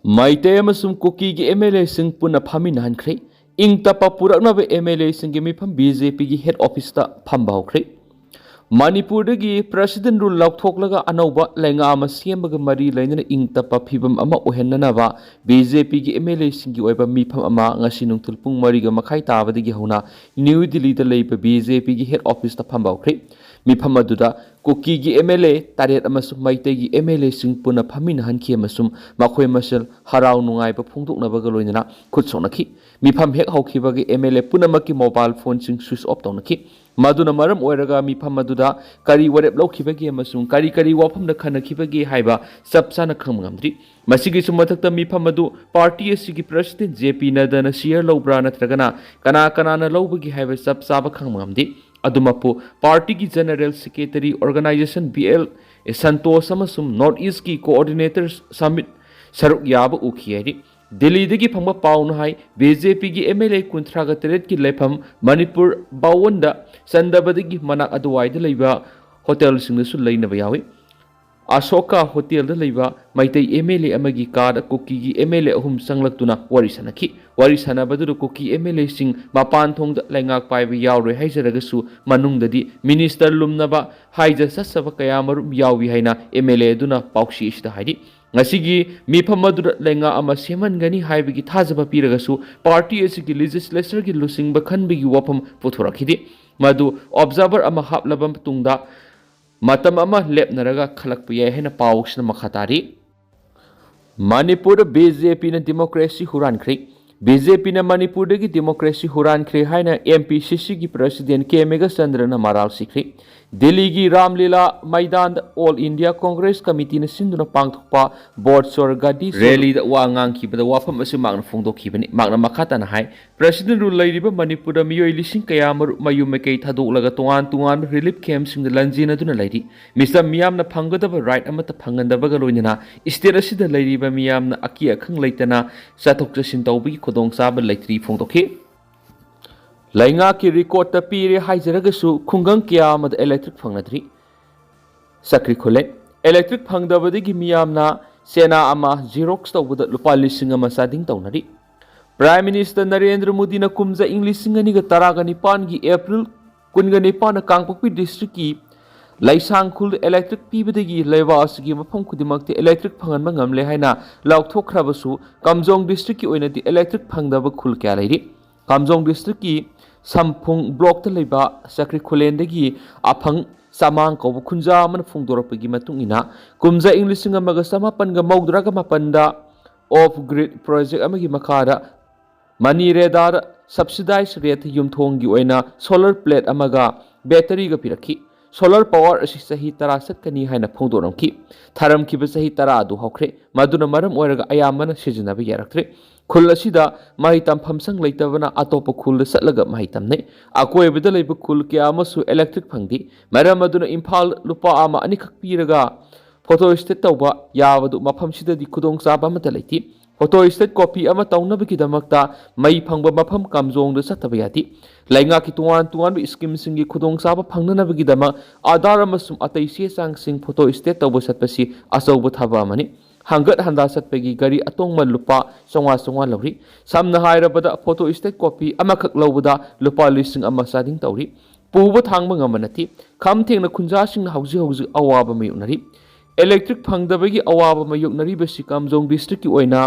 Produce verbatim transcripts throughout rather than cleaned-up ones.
ꯃꯩꯇꯩ ꯑꯃꯁꯨꯡ ꯀꯨꯀꯤꯒꯤ M L ꯑꯦꯁꯤꯡ ꯄꯨꯟꯅ ꯐꯝꯃꯤꯟꯅꯍꯟꯈ꯭ꯔꯦ꯫ ꯏꯪ ꯇꯞꯄ ꯄꯨꯔꯛꯅꯕ ꯑꯦꯝ ꯑꯦꯜ ꯑꯦꯁꯤꯡꯒꯤ ꯃꯤꯐꯝ ꯕꯤ ꯖꯦ ꯄꯤꯒꯤ ꯍꯦꯗ ꯑꯣꯐꯤꯁꯇ ꯐꯝꯕ ꯍꯧꯈ꯭ꯔꯦ꯫ ꯃꯅꯤꯄꯨꯔꯗꯒꯤ ꯄ꯭ꯔꯦꯁꯤꯗꯦꯟ ꯔꯨꯜ ꯂꯧꯊꯣꯛꯂꯒ ꯑꯅꯧꯕ ꯂꯩꯉꯥꯛ ꯑꯃ ꯁꯦꯝꯕꯒ ꯃꯔꯤ ꯂꯩꯅꯅ ꯏꯪ ꯇꯞꯄ ꯐꯤꯕꯝ ꯑꯃ ꯑꯣꯏꯍꯟꯅꯅꯕ ꯕꯤ ꯖꯦ ꯄꯤꯒꯤ ꯑꯦꯝ ꯑꯦꯜ ꯑꯦꯁꯤꯡꯒꯤ ꯑꯣꯏꯕ ꯃꯤꯐꯝ ꯑꯃ ꯉꯁꯤ ꯅꯨꯡꯊꯤꯜ ꯄꯨꯡ ꯃꯔꯤꯒ ꯃꯈꯥꯏ ꯇꯥꯕꯗꯒꯤ ꯍꯧꯅ ꯅ꯭ꯌꯨ ꯗꯤꯜꯂꯤꯗ ꯂꯩꯕ ꯕꯤ ꯖꯦ ꯄꯤꯒꯤ ꯍꯦꯗ ꯑꯣꯐꯤꯁꯇ ꯐꯝꯕ ꯍꯧꯈ꯭ꯔꯦ꯫ ꯃꯤꯐꯝ ꯑꯗꯨꯗ ꯀꯨꯀꯤꯒꯤ ꯑꯦꯝ ꯑꯦꯜ ꯑꯦ ꯇꯔꯦꯠ ꯑꯃꯁꯨꯡ ꯃꯩꯇꯩꯒꯤ ꯑꯦꯝ ꯑꯦꯜ ꯑꯦꯁꯤꯡ ꯄꯨꯟꯅ ꯐꯝꯃꯤꯟꯅꯍꯟꯈꯤ ꯑꯃꯁꯨꯡ ꯃꯈꯣꯏ ꯃꯁꯦꯜ ꯍꯔꯥꯎ ꯅꯨꯡꯉꯥꯏꯕ ꯐꯣꯡꯗꯣꯛꯅꯕꯒ ꯂꯣꯏꯅꯅ ꯈꯨꯠ ꯁꯣꯛꯅꯈꯤ꯫ ꯃꯤꯐꯝ ꯍꯦꯛ ꯍꯧꯈꯤꯕꯒ ꯑꯦꯝ ꯑꯦꯜ ꯑꯦ ꯄꯨꯝꯅꯃꯛꯀꯤ ꯃꯣꯕꯥꯏꯜ ꯐꯣꯟꯁꯤꯡ ꯁ꯭ꯋꯤꯆ ꯑꯣꯐ ꯇꯧꯅꯈꯤ꯫ ꯃꯗꯨꯅ ꯃꯔꯝ ꯑꯣꯏꯔꯒ ꯃꯤꯐꯝ ꯑꯗꯨꯗ ꯀꯔꯤ ꯋꯥꯔꯦꯞ ꯂꯧꯈꯤꯕꯒꯦ ꯑꯃꯁꯨꯡ ꯀꯔꯤ ꯀꯔꯤ ꯋꯥꯐꯝꯗ ꯈꯟꯅꯈꯤꯕꯒꯦ ꯍꯥꯏꯕ ꯆꯞ ꯆꯥꯅ ꯈꯪꯕ ꯉꯝꯗ꯭ꯔꯤ꯫ ꯃꯁꯤꯒꯤꯁꯨ ꯃꯊꯛꯇ ꯃꯤꯐꯝ ꯑꯗꯨ ꯄꯥꯔꯇꯤ ꯑꯁꯤꯒꯤ ꯄ꯭ꯔꯁꯤꯗꯦꯟ ꯖꯦ ꯄꯤ ꯅꯗ꯭ꯗꯥꯅ ꯆꯤꯌꯔ ꯂꯧꯕ꯭ꯔꯥ ꯅꯠꯇ꯭ꯔꯒꯅ ꯀꯅꯥ ꯀꯅꯥꯅ ꯂꯧꯕꯒꯦ ꯍꯥꯏꯕ ꯆꯞ ꯆꯥꯕ ꯈꯪꯕ ꯉꯝꯗꯦ꯫ ꯑꯗꯨꯃꯛꯄꯨ ꯄꯥꯔꯇꯤꯒꯤ general secretary, organization B L Santosh ꯑꯃꯁꯨꯡ ꯅꯣꯔꯠ ꯏꯁꯀꯤ ꯀꯣꯑꯣꯔꯗꯤꯅꯦꯇꯔ ꯁꯃꯤꯠ ꯁꯔꯨꯛ ꯌꯥꯕ ꯎꯈꯤ ꯍꯥꯏꯔꯤ꯫ ꯗꯤꯜꯂꯤꯗꯒꯤ ꯐꯪꯕ ꯄꯥꯎꯅ ꯍꯥꯏ, ꯕꯤ ꯖꯦ ꯄꯤꯒꯤ ꯑꯦꯝ ꯑꯦꯜ ꯑꯦ ꯀꯨꯟꯊ꯭ꯔꯥꯒ ꯇꯔꯦꯠꯀꯤ ꯂꯩꯐꯝ ꯃꯅꯤꯄꯨꯔ ꯚꯋꯟꯗ ꯆꯟꯗꯕꯗꯒꯤ ꯃꯅꯥꯛ ꯑꯗꯨꯋꯥꯏꯗ ꯂꯩꯕ ꯍꯣꯇꯦꯜꯁꯤꯡꯗꯁꯨ ꯂꯩꯅꯕ ꯌꯥꯎꯏ꯫ ꯑꯁꯣꯀꯥ ꯍꯣꯇꯦꯜꯗ ꯂꯩꯕ ꯃꯩꯇꯩ ꯑꯦꯝ ꯑꯦꯜ ꯑꯦ ꯑꯃꯒꯤ ꯀꯥꯗ ꯀꯨꯀꯤꯒꯤ ꯑꯦꯝ ꯑꯦꯜ ꯑꯦ ꯑꯍꯨꯝ ꯆꯪꯂꯛꯇꯨꯅ ꯋꯥꯔꯤ ꯁꯥꯟꯅꯈꯤ꯫ ꯋꯥꯔꯤ ꯁꯥꯟꯅꯕꯗꯨꯗ ꯀꯨꯀꯤ ꯑꯦꯝ ꯑꯦꯜ ꯑꯦꯁꯤꯡ ꯃꯄꯥꯟ ꯊꯣꯡꯗ ꯂꯩꯉꯥꯛ ꯄꯥꯏꯕ ꯌꯥꯎꯔꯣꯏ ꯍꯥꯏꯖꯔꯒꯁꯨ ꯃꯅꯨꯡꯗꯗꯤ ꯃꯤꯅꯤꯁꯇꯔ ꯂꯨꯝꯅꯕ ꯍꯥꯏꯖ ꯆꯠꯆꯕ ꯀꯌꯥꯃꯔꯨꯝ ꯌꯥꯎꯏ ꯍꯥꯏꯅ ꯑꯦꯝ ꯑꯦꯜ ꯑꯦ ꯑꯗꯨꯅ ꯄꯥꯎꯆꯦ ꯑꯁꯤꯗ ꯍꯥꯏꯔꯤ꯫ ꯉꯁꯤꯒꯤ ꯃꯤꯐꯝ ꯑꯗꯨꯗ ꯂꯩꯉꯥꯛ ꯑꯃ ꯁꯦꯝꯍꯟꯒꯅꯤ ꯍꯥꯏꯕꯒꯤ ꯊꯥꯖꯕ ꯄꯤꯔꯒꯁꯨ ꯄꯥꯔꯇꯤ ꯑꯁꯤꯒꯤ ꯂꯦꯖꯤꯁꯂꯦꯆꯔꯒꯤ ꯂꯨꯆꯤꯡꯕ ꯈꯟꯕꯒꯤ ꯋꯥꯐꯝ ꯄꯨꯊꯣꯔꯛꯈꯤꯗꯦ꯫ ꯃꯗꯨ ꯑꯣꯕꯖꯥꯔꯚꯔ ꯑꯃ ꯍꯥꯞꯂꯕ ꯃꯇꯨꯡꯗ ꯃꯇꯝ ꯑꯃ ꯂꯦꯞꯅꯔꯒ ꯈꯜꯂꯛꯄ ꯌꯥꯏ ꯍꯥꯏꯅ ꯄꯥꯎꯁꯤꯅ ꯃꯈꯥ ꯇꯥꯔꯤ꯫ ꯃꯅꯤꯄꯨꯔꯗ ꯕꯤ ꯖꯦ ꯄꯤꯅ ꯗꯤꯃꯣꯀ꯭ꯔꯦꯁꯤ ꯍꯨꯔꯥꯟꯈ꯭ꯔꯦ꯫ ꯕꯤ ꯖꯦ ꯄꯤꯅ ꯃꯅꯤꯄꯨꯔꯗꯒꯤ ꯗꯤꯃꯣꯀ꯭ꯔꯦꯁꯤ ꯍꯨꯔꯥꯟꯈ꯭ꯔꯦ ꯍꯥꯏꯅ ꯑꯦꯝ ꯄꯤ ꯁꯤ ꯁꯤꯒꯤ ꯄ꯭ꯔꯁꯤꯗꯦꯟ ꯀꯦ ꯃꯦꯘꯆꯟꯗ꯭ꯔꯅ ꯃꯔꯥꯜ ꯁꯤꯈ꯭ꯔꯦ꯫ ꯗꯤꯜꯂꯤꯒꯤ ꯔꯥꯝꯂꯤꯂꯥ ꯃꯩꯗꯥꯟꯗ ꯑꯣꯜ ꯏꯟꯗꯤꯌꯥ ꯀꯣꯡꯒ꯭ꯔꯦꯁ ꯀꯃꯤꯇꯤꯅ ꯁꯤꯟꯗꯨꯅ ꯄꯥꯡꯊꯣꯛꯄ ꯕꯣꯠ ꯆꯣꯔ ꯒꯥꯗꯤ ꯆꯣꯔ ꯔꯦꯂꯤꯗ ꯋꯥ ꯉꯥꯡꯈꯤꯕꯗ ꯋꯥꯐꯝ ꯑꯁꯤ ꯃꯍꯥꯛꯅ ꯐꯣꯡꯗꯣꯛꯈꯤꯕꯅꯤ꯫ ꯃꯍꯥꯛꯅ ꯃꯈꯥ ꯇꯥꯅ ꯍꯥꯏ, ꯄ꯭ꯔꯁꯤꯗꯦꯟ ꯔꯨꯜ ꯂꯩꯔꯤꯕ ꯃꯅꯤꯄꯨꯔꯗ ꯃꯤꯑꯣꯏ ꯂꯤꯁꯤꯡ ꯀꯌꯥ ꯃꯔꯨ-, ꯃꯌꯨꯝ ꯃꯀꯩ ꯊꯥꯗꯣꯛꯂꯒ ꯇꯣꯉꯥꯟ ꯇꯣꯉꯥꯟꯕ ꯔꯤꯂꯤꯐ ꯀꯦꯝꯞꯁꯤꯡꯗ ꯂꯟꯖꯦꯟꯅꯗꯨꯅ ꯂꯩꯔꯤ꯫ ꯃꯤꯆꯝ ꯃꯤꯌꯥꯝꯅ ꯐꯪꯒꯗꯕ ꯔꯥꯏꯠ ꯑꯃꯠꯇ ꯐꯪꯍꯟꯗꯕꯒ ꯂꯣꯏꯅꯅ ꯁ꯭ꯇꯦꯠ ꯑꯁꯤꯗ ꯂꯩꯔꯤꯕ ꯃꯤꯌꯥꯝꯅ ꯑꯀꯤ ꯑꯈꯪ ꯂꯩꯇꯅ ꯆꯠꯊꯣꯛ ꯆꯠꯁꯤꯟ ꯇꯧꯕꯒꯤ ꯈꯨꯗꯣꯡꯆꯥꯕ ꯂꯩꯇ꯭ꯔꯤ ꯐꯣꯡꯗꯣꯛꯈꯤ꯫ ꯂꯩꯉꯥꯛꯀꯤ ꯔꯦꯀꯣꯔꯠꯇ ꯄꯤꯔꯦ ꯍꯥꯏꯖꯔꯒꯁꯨ ꯈꯨꯡꯒꯪ ꯀꯌꯥ ꯑꯃꯗ ꯏꯂꯦꯛꯇ꯭ꯔꯤꯛ ꯐꯪꯅꯗ꯭ꯔꯤ꯫ ꯁꯀ꯭ꯔꯤ ꯈꯨꯂꯦ, ꯏꯂꯦꯛꯇ꯭ꯔꯤꯛ ꯐꯪꯗꯕꯗꯒꯤ ꯃꯤꯌꯥꯝꯅ ꯆꯦꯅꯥ ꯑꯃ ꯖꯦꯔꯣꯛꯁ ꯇꯧꯕꯗ ꯂꯨꯄꯥ ꯂꯤꯁꯤꯡ ꯑꯃ ꯆꯥꯗꯤꯡ ꯇꯧꯅꯔꯤ꯫ ꯄ꯭ꯔꯥꯏꯝ ꯃꯤꯅꯤꯁꯇꯔ ꯅꯔꯦꯟꯗ꯭ꯔ ꯃꯣꯗꯤꯅ ꯀꯨꯝꯖꯥ ꯏꯪ ꯂꯤꯁꯤꯡ ꯑꯅꯤꯒ ꯇꯔꯥꯒ ꯅꯤꯄꯥꯟꯒꯤ ꯑꯦꯄ꯭ꯔꯤꯜ ꯀꯨꯟꯒ ꯅꯤꯄꯥꯟꯗ ꯀꯥꯡꯄꯣꯛꯄꯤ ꯗꯤꯁꯇ꯭ꯔꯤꯛꯀꯤ ꯂꯩꯁꯥꯡ ꯈꯨꯜꯗ ꯏꯂꯦꯛꯇ꯭ꯔꯤꯛ ꯄꯤꯕꯗꯒꯤ ꯂꯩꯕꯥꯛ ꯑꯁꯤꯒꯤ ꯃꯐꯝ ꯈꯨꯗꯤꯡꯃꯛꯇ ꯏꯂꯦꯛꯇ꯭ꯔꯤꯛ ꯐꯪꯍꯟꯕ ꯉꯝꯂꯦ ꯍꯥꯏꯅ ꯂꯥꯎꯊꯣꯛꯈ꯭ꯔꯕꯁꯨ, ꯀꯥꯝꯖꯣꯡ ꯗꯤꯁꯇ꯭ꯔꯤꯛꯀꯤ ꯑꯣꯏꯅꯗꯤ ꯏꯂꯦꯛꯇ꯭ꯔꯤꯛ ꯐꯪꯗꯕ ꯈꯨꯜ ꯀꯌꯥ ꯂꯩꯔꯤ꯫ ꯀꯥꯝꯖꯣꯡ ꯗꯤꯁꯇ꯭ꯔꯤꯛꯀꯤ ꯁꯝꯐꯨꯡ ꯕ꯭ꯂꯣꯛꯇ ꯂꯩꯕ ꯆꯀ꯭ꯔꯤ ꯈꯨꯂꯦꯟꯗꯒꯤ ꯑꯐꯪ ꯆꯃꯥꯡ ꯀꯧꯕ ꯈꯨꯟꯖꯥ ꯑꯃꯅ ꯐꯣꯡꯗꯣꯔꯛꯄꯒꯤ ꯃꯇꯨꯡ ꯏꯟꯅ, ꯀꯨꯝꯖꯥ ꯏꯪ ꯂꯤꯁꯤꯡ ꯑꯃꯒ ꯆꯃꯥꯄꯟꯒ ꯃꯧꯗ꯭ꯔꯥꯒ ꯃꯥꯄꯟꯗ ꯑꯣꯐ ꯒ꯭ꯔꯤꯗ ꯄ꯭ꯔꯣꯖꯦꯛ ꯑꯃꯒꯤ ꯃꯈꯥꯗ ꯃꯅꯤꯔꯦꯗꯥꯗ ꯁꯕꯁꯤꯗꯥꯏꯖ ꯔꯦꯠ ꯌꯨꯝꯊꯣꯡꯒꯤ ꯑꯣꯏꯅ ꯁꯣꯂꯔ ꯄ꯭ꯂꯦꯠ ꯑꯃꯒ ꯕꯦꯇꯔꯤꯒ ꯄꯤꯔꯛꯈꯤ꯫ ꯁꯣꯂꯔ ꯄꯥꯋꯔ ꯑꯁꯤ ꯆꯍꯤ ꯇꯔꯥ ꯆꯠꯀꯅꯤ ꯍꯥꯏꯅ ꯐꯣꯡꯗꯣꯔꯝꯈꯤ꯫ ꯊꯥꯔꯝꯈꯤꯕ ꯆꯍꯤ ꯇꯔꯥ ꯑꯗꯨ ꯍꯧꯈ꯭ꯔꯦ꯫ ꯃꯗꯨꯅ ꯃꯔꯝ ꯑꯣꯏꯔꯒ ꯑꯌꯥꯝꯕꯅ ꯁꯤꯖꯤꯟꯅꯕ ꯌꯥꯔꯛꯇ꯭ꯔꯦ꯫ ꯈꯨꯜ ꯑꯁꯤꯗ ꯃꯍꯩ ꯇꯝꯐꯝ ꯁꯪ ꯂꯩꯇꯕꯅ ꯑꯇꯣꯞꯄ ꯈꯨꯜꯗ ꯆꯠꯂꯒ ꯃꯍꯩ ꯇꯝꯅꯩ꯫ ꯑꯀꯣꯏꯕꯗ ꯂꯩꯕ ꯈꯨꯜ ꯀꯌꯥ ꯑꯃꯁꯨ ꯏꯂꯦꯛꯇ꯭ꯔꯤꯛ ꯐꯪꯗꯦ꯫ ꯃꯔꯝ ꯑꯗꯨꯅ ꯏꯝꯐꯥꯜ ꯂꯨꯄꯥ ꯑꯃ ꯑꯅꯤꯈꯛ ꯄꯤꯔꯒ ꯐꯣꯇꯣ ꯁ꯭ꯇꯦꯠ ꯇꯧꯕ ꯌꯥꯕꯗꯨ ꯃꯐꯝꯁꯤꯗꯗꯤ ꯈꯨꯗꯣꯡꯆꯥꯕ ꯑꯃꯠꯇ ꯂꯩꯇꯦ꯫ ꯐꯣꯇꯣ ꯁ꯭ꯇꯦꯠ ꯀꯣꯄꯤ ꯑꯃ ꯇꯧꯅꯕꯒꯤꯗꯃꯛꯇ ꯃꯩ ꯐꯪꯕ ꯃꯐꯝ ꯀꯥꯝꯖꯣꯡꯗ ꯆꯠꯇꯕ ꯌꯥꯗꯦ꯫ ꯂꯩꯉꯥꯛꯀꯤ ꯇꯣꯉꯥꯟ ꯇꯣꯉꯥꯟꯕ ꯁ꯭ꯀꯤꯝꯁꯤꯡꯒꯤ ꯈꯨꯗꯣꯡꯆꯥꯕ ꯐꯪꯅꯅꯕꯒꯤꯗꯃꯛ ꯑꯥꯙꯥꯔ ꯑꯃꯁꯨꯡ ꯑꯇꯩ ꯆꯦ ꯆꯥꯡꯁꯤꯡ ꯐꯣꯇꯣ ꯁ꯭ꯇꯦꯠ ꯇꯧꯕ ꯆꯠꯄꯁꯤ ꯑꯆꯧꯕ ꯊꯕꯛ ꯑꯃꯅꯤ꯫ ꯍꯪꯒꯠ ꯍꯟꯗꯥ ꯆꯠꯄꯒꯤ ꯒꯥꯔꯤ ꯑꯇꯣꯡꯕ ꯂꯨꯄꯥ ꯆꯥꯝꯃꯉꯥ ꯆꯥꯝꯃꯉꯥ ꯂꯧꯔꯤ꯫ ꯁꯝꯅ ꯍꯥꯏꯔꯕꯗ, ꯐꯣꯇꯣ ꯁ꯭ꯇꯦꯠ ꯀꯣꯄꯤ ꯑꯃꯈꯛ ꯂꯧꯕꯗ ꯂꯨꯄꯥ ꯂꯤꯁꯤꯡ ꯑꯃ ꯆꯥꯗꯤꯡ ꯇꯧꯔꯤ꯫ ꯄꯨꯕ ꯊꯥꯡꯕ ꯉꯝꯕ ꯅꯠꯇꯦ꯫ ꯈꯝ ꯊꯦꯡꯅ ꯈꯨꯟꯖꯥꯁꯤꯡꯅ ꯍꯧꯖꯤꯛ ꯍꯧꯖꯤꯛ ꯑꯋꯥꯕ ꯃꯥꯌꯣꯛꯅꯔꯤ꯫ ꯏꯂꯦꯛꯇ꯭ꯔꯤꯛ ꯐꯪꯗꯕꯒꯤ ꯑꯋꯥꯕ ꯃꯥꯌꯣꯛꯅꯔꯤꯕꯁꯤ ꯀꯥꯝꯖꯣꯡ ꯗꯤꯁꯇ꯭ꯔꯤꯛꯀꯤ ꯑꯣꯏꯅ